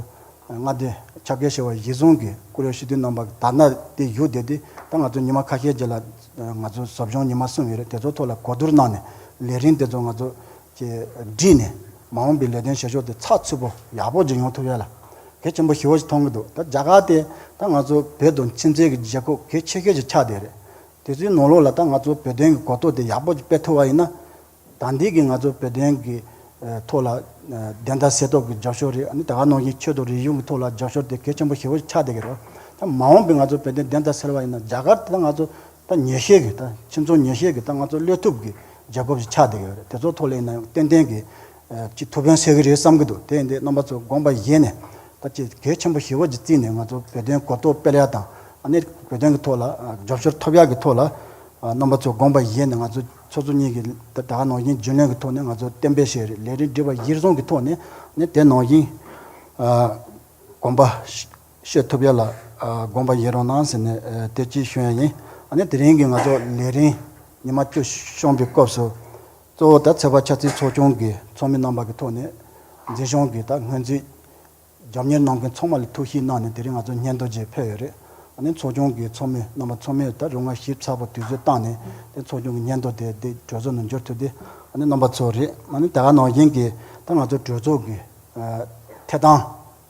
མངའ་སྡེ་ཆ་བགོས་བྱས་པ་གཞི་བཟུང་གི་བཀུར་འོས་སྤྱི་འཐུས་རྣམ་པ་ད་ན་དེ་བཞུགས་བསྡད་དེ་ད་ང་ཚོ་ཉི་མ་ཁ་ཤས་རྗེས་ལ་ང་ཚོ་ཟབ་སྦྱོང་ཉི་མ་གསུམ་ཡོད་རེད། དེ་ཚོ་ཐོག་ལ་གོ་བསྡུར་གནང་ནས་ལས་རིམ་དེ་ཚོ་ང་ཚོ་ཀྱི་བསྒྲིགས་ནས་མ་འོངས་པའི་ལས་དོན་བྱེད་ཕྱོགས་དེ་ཚགས་ཚུད་པོ་ཡག་པོ་ཅིག་ཡོང་ཐུབ་ཡ་ལ་གལ་ཆེན་པོ་ཞེ་པོ་ཞིག་མཐོང་གི་འདུག་ད་རྒྱ་གར་དེ་ད་ང་ཚོ་བོད་དང་ཁྱིམ་མཚེས་ཀྱི་རྒྱལ་ཁབ་གལ་ཆེ་ཤོས་ཅིག་ཆགས་བསྡད་རེད། དེ་ཚོའི་ནང་ལོགས་ལ་ད་ང་ཚོ་བོད་དོན་གྱི་གོ་རྟོགས་དེ་ཡག་པོ་ཅིག་སྤེལ་ཐུབ་པ་ཡིན་ན་ད་འདི་གི་ང་ཚོ་བོད་དོན་གྱི་ཐོག་ལ་ བདེན་མཐའ་གསལ་ཐབས་ཀྱི་རྒྱབ་སྐྱོར་རེད། ཨ་ནི་དེ་ག་ནང་བཞིན་ཆོས་དང་རིག་གཞུང་གི་ཐོག་ལ་རྒྱབ་སྐྱོར་དེ་གལ་ཆེན་པོ་ཞེ་པོ་ཆགས་བསྡད་ཀྱི་རེད། ད་མ་འོངས་པའི་ང་ཚོ་བོད་དོན་བདེན་མཐའ་གསལ་བ་ཡིན་ན། རྒྱ་གར་དེ་ད་ང་ཚོ་ད་ཉེ་ཤོས་ཀྱི། ད་ཁྱིམ་ཚང་ཉེ་ཤོས་ཀྱི་ད་ང་ཚོ་བློས་ཐུབ་ཀྱི་རྒྱལ་ཁབ་ཅིག་ཆགས་བསྡད་ཀྱི་ཡོད་རེད། དེ་ཚོ་ཐོག་ལ་ཡིན་ན་ཡང་ཏན་ཏན་གྱི་ཅིག་ཐུགས་ཕན་གསོས་ཀྱི་རེད་བསམ་གྱི་འདུག་དེ་ཡིན་དུས་རྣམ་པ་ཚོ་དགོངས་པ་བཞེས་ནས། ད་ཅིག་གལ་ཆེན་པོ་ཞེ་པོ་ཅིག་བརྩིས་ནས། ང་ཚོ་བོད་དོན་གོ་རྟོགས་སྤེལ་ཡ་དང་། ཨ་ནི་བོད་དོན་གྱི་ཐོག་ལ་རྒྱབ་སྐྱོར་ཐོབ་ཡ་གི་ཐོག་ལ། རྣམ་པ་ཚོ་དགོངས་པ་བཞེས་ནས། ང་ཚོ་ཚོགས་གཙོ་གཉིས་ཀྱིས་ད་ག་ནང་བཞིན་རྒྱུན་ལས་ཀྱི་ཐོག་ནས་ང་ཚོ་གཏན་འབེབས་བྱས་རེད། ལས་རིམ་སྒྲིག་པ་གཞིར་བཟུང་གི་ཐོག་ནས་ནི་དེ་ནང་བཞིན་དགོངས་པ་བཞེས་ཐུབ་ཡ་ལ་དགོངས་པ་བཞེས་རོགས་གནང་ཟེར་ནས་དེ་ཅིག་ཞུ་ཡ་ཡིན། ཨ་ནི་དེ་རིང་གི་ང་ཚོ་ལས་རིམ་ཉི་མ་བཅུ་བྱུང་བའི་སྐབས་སུ། གཙོ་བོ་ད་ཚོད་དཔག་ཆ་ཚང་ཚོགས་ཆུང་གི་ཚོགས་མི་རྣམ་པ་གི་ཐོག་ནས་འཛིན་སྐྱོང་གི་ད་སྔོན་རྩིས་རྒྱབ་གཉེར་གནང་མཁན་ཚང་མ་ལ་ཐུགས་ཞིབ་གནང་ནས། དེ་རིང་ང་ཚོ་སྙན་ཐོ་ཅིག་ཕུལ་ཡོད་རེད། ཨ་ནི་ཚོགས་ཆུང་གི་ཚོགས་མི་རྣམ་པ་ཚང་མས་ད་རུང་ཞིབ་ཚགས་པོ་དུས་ཚོད་བཏང་ནས། དེ་ཚོགས་ཆུང་གི་སྙན་ཐོ་དེ་དེ་གྲོས་ཚོགས་ནང་འབྱོར་ཐུབ་དེ། ཨ་ནི་རྣམ་པ་ཚོ་རེད། ཨ་ནི་དེ་ག་ནང་བཞིན་གྱི་ད་ང་ཚོ་གྲོས་ཚོགས་ཀྱི་ཨ་ཐད་གཏོང་།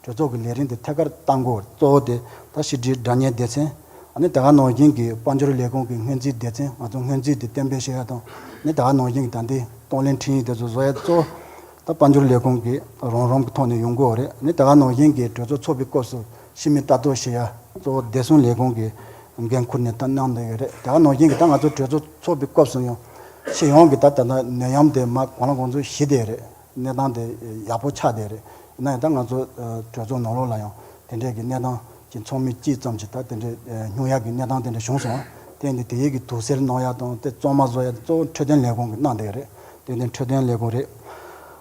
གྲོས་ཚོགས་ཀྱི་ལས་རིམ་དེ་ཐད་ཀར་གཏང་དགོས། གཙོ་བོ་དེ་ད་ཕྱི་དྲིལ་སྒྲ་སྙན་སྡེ་ཚན། ཨ་ནི་དེ་ག་ནང་བཞིན་གྱི་དཔལ་འབྱོར་ལས་ཁུངས་ཀྱི་སྔོན་རྩིས་སྡེ་ཚན། ང་ཚོ་སྔོན་རྩིས་དེ་གཏན་འབེབས་བྱེད་ཡ་དང་། ཨ་ནི་དེ་ག་ནང་བཞིན་གྱི་ད་ལྟའི་གཏོང་ལེན་འཕྲིན་ཡིག་དེ་ཚོ་བཟོ་ཡ་གཙོ་བོ་ད་དཔལ་འབྱོར་ལས་ཁུངས་ཀྱི་རང་རང་གི་ཐོག་ནས་ཡོང་དགོས་རེད། ཨ་ནི་དེ་ག་ནང་བཞིན་གྱི་གྲོས་ཚོགས་ཚོགས་པའི་སྐབས་སུ་ཕྱི་མི་ལྟ་རྟོག་བྱེད་ཡ་གཙོ་བོ་བདེ་སྲུང་ལས་ཁུངས་ཀྱི་འགན་ཁུར་ནས་ད་གནང་བསྡད་ཡོད་རེད། དེ་ག་ནང་བཞིན་གྱི་ད་ང་ཚོ་གྲོས་ཚོགས་ཚོགས་པའི་སྐབས་སུ་ཡང་སྤྱི་ཡོངས་ཀྱི་ད་ད་ལྟ་ནད་ཡམས་དེ་མར་གང་ལ་གང་འཚམ་ཞི་བསྡད་རེད། གནས་སྟངས་དེ་ཡག་པོ་ཆགས་བསྡད་རེད། ཡིན་ན་ཡང་ད་ང་ཚོ་ཨ་གྲོས་ཚོགས་ནང་ལོགས་ལ་ཡང་དེ་འདྲས་ཀྱི་གནས་སྟངས་ཀྱི་ཚོགས་མི་གཅིག་ཙམ་ཞིག་ད་དེ་འདྲས་ཨ་སྨྱུང་ཡག་གི་གནས་སྟངས་དེ་འདྲས་བྱུང་སོང་། དེ་ཡིན་དུས་དེ་ཡིག་གི་དུག་སེལ་གནང་ཡག་དང་དེ་བཙོང་མ་བཟོ་ཡག་གཙོ་བོ་འཕྲོད་བསྟེན་ལས་ཁུངས་ཀྱིས་གནང་བསྡད་ཡོད་རེད། དེ་ནས་འཕྲོད་བསྟེན་ལས་ཁུངས་རེད།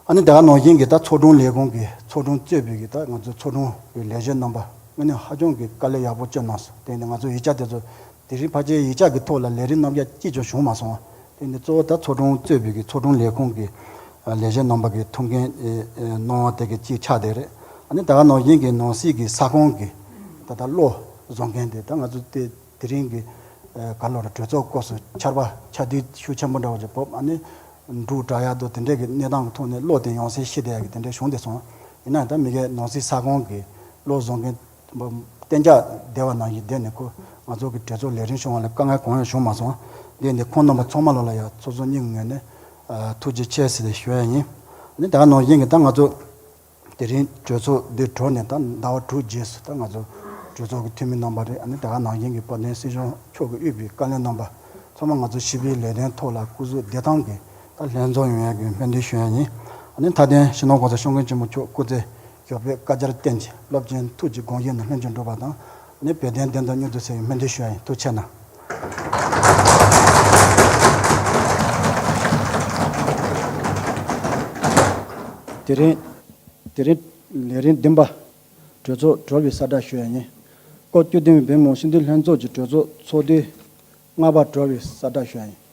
ཨ་ནི་དེ་ག་ནང་བཞིན་གྱི་ད་ཚོགས་དྲུང་ལས་ཁུངས་ཀྱི་ཚོགས་དྲུང་གཙོས་པའི་གི་ད་ང་ཚོ་ཚོགས་དྲུང་གི་ལས་བྱེད་རྣམ་པ་དངོས་གནས་ཧ་ཅང་གི་དཀའ་ལས་ཡག་པོ་བསྐྱོན་གནང་སོང་། དེ་ནས་ང་ཚོ་ཡིག་ཆ་དེ་ཚོ་དེ་རིང་ཕལ་ཆེར་ཡིག་ཆ་གི་ཐོག་ལ་ལས་རིམ་རྣམ་གཞག་གཅིག་ཀྱང་བྱུང་མ་སོང་བ། དེ་ནི་གཙོ་བོ་ད་ཚོགས་དྲུང་གཙོས་པའི་གི་ཚོགས་དྲུང་ལས་ཁུངས་ཀྱི་ཨ་ལས་བྱེད་རྣམ་པ་གི་ཐུགས་འགན་ཨེ་ཨེ་གནང་བ་དེ་གི་གཅིག་ཆགས་བསྡད་རེད། ཨ་ནི་དེ་ག་ནང་བཞིན་གྱི་ནང་སྲིད་ཀྱི་ས་ཁོངས་ཀྱི་ད་ལྟ་གློག་བཟོ་མཁན་དེ་ད་ང་ཚོ་དེ་དེ་རིང་གི་ཨེ་ག་ལོ་ར་གྲོས་ཚོགས་སྐབས་སུ་ཆར་པ་ཆར་དུས་ཤུགས་ཆེན་པོ་འདྲ་བོ་ཅིག་བབས། ཨ་ནི་འབྲུག་དྲག་ཡག་དང་དེ་འདྲས་ཀྱི་གནས་སྟངས་ཀྱི་ཐོག་ནས་གློག་དེ་ཡང་སེ་ཤི་བསྡད་ཡག་གི་དེ་འདྲས་བྱུང་བསྡད་སོང་། ཡིན་ན་ཡང་ད་མི་སྒེར་ནང་སྲིད་ས་ཁོངས་ཀྱི་གློག་བཟོ་མཁན་གཏན་འཇགས་བསྡད་པ་ནང་བཞིན་བསྡད་ནས། ཁོ་ང་ཚོ་གི་གྲོས་ཚོགས་ལས་རིམ་བྱུང་བ་ལ་དཀའ་ངལ་གང་ཡང་བྱུང་མ་སོང་། འདི་ནི་ཁོང་རྣམ་པ་ཚང་མ་ལོ་ལ་ཡང་ཚོགས་གཙོ་གཉིས་ཀྱི་ངོས་ནས་ཨ་ཐུགས་རྗེ་ཆེ་ཟེར་ཏེ་ཞུ་ཡ་ཡིན། ཨ་ནི་ད་ག་ནང་བཞིན་གྱི་ད་ང་ཚོ་དེ་རིང་གྲོས་ཚོགས་འདི་གྲོལ་ནས་ད་ཟླ་བ་དྲུག་རྗེས་སུ་ད་ང་ཚོ་གྲོས་ཚོགས་ཀྱི་འཐུས་མི་རྣམ་པ་རེད། ཨ་ནི་ད་ག་ནང་བཞིན་གྱི་བོད་དོན་སྲིད་གཞུང་མཆོག་གིས་དབུས་པའི་བཀའ་བློན་རྣམ་པ་ཚང་མ། ང་ཚོ་སྤྱི་པའི་ལས་དོན་ཐོག་ལ་སྐུ་གཟུགས་བདེ་ཐང་གིས་ད་ལྷན་འཛོམས་ཡོང་ཡ་གི་སྨོན་འདུན་ཞུ་ཡ་ཡིན། ཨ་ནི་མཐའ་དོན་སྤྱི་ནོར་གོང་ས་སྐྱབས་མགོན་ཆེན་པོ་མཆོག་སྐུ་ཚེ་ཞབས་པད་བསྐལ་བརྒྱར་བརྟན་ཅིང་། རླབས་ཆེན་ཐུགས་ཀྱི་དགོངས་བཞེད་རྣམས་ལྷུན་གྱིས་འགྲུབ་པ་དང་། ཨ་ནི་བོད་དོན་བདེན་མཐའ་མྱུར་དུ་གསལ་བའི་སྨོན་འདུན་ཞུ་ཡ་ཡིན། ཐུགས་རྗེ་གནང་། དེ་རིང་དེ་རིང་ལས་རིམ་བདུན་པ། གྲོས་ཚོགས་གྲོལ་བའི་གསལ་བསྒྲགས་ཞུ་ཡ་ཡིན། སྐབས་བཅུ་བདུན་པའི་བོད་མི་མང་སྤྱི་འཐུས་ལྷན་ཚོགས་ཀྱི་གྲོས་ཚོགས་ཚོགས་དུས་ལྔ་པ་གྲོལ་བའི་གསལ་བསྒྲགས་ཞུ་ཡ་ཡིན།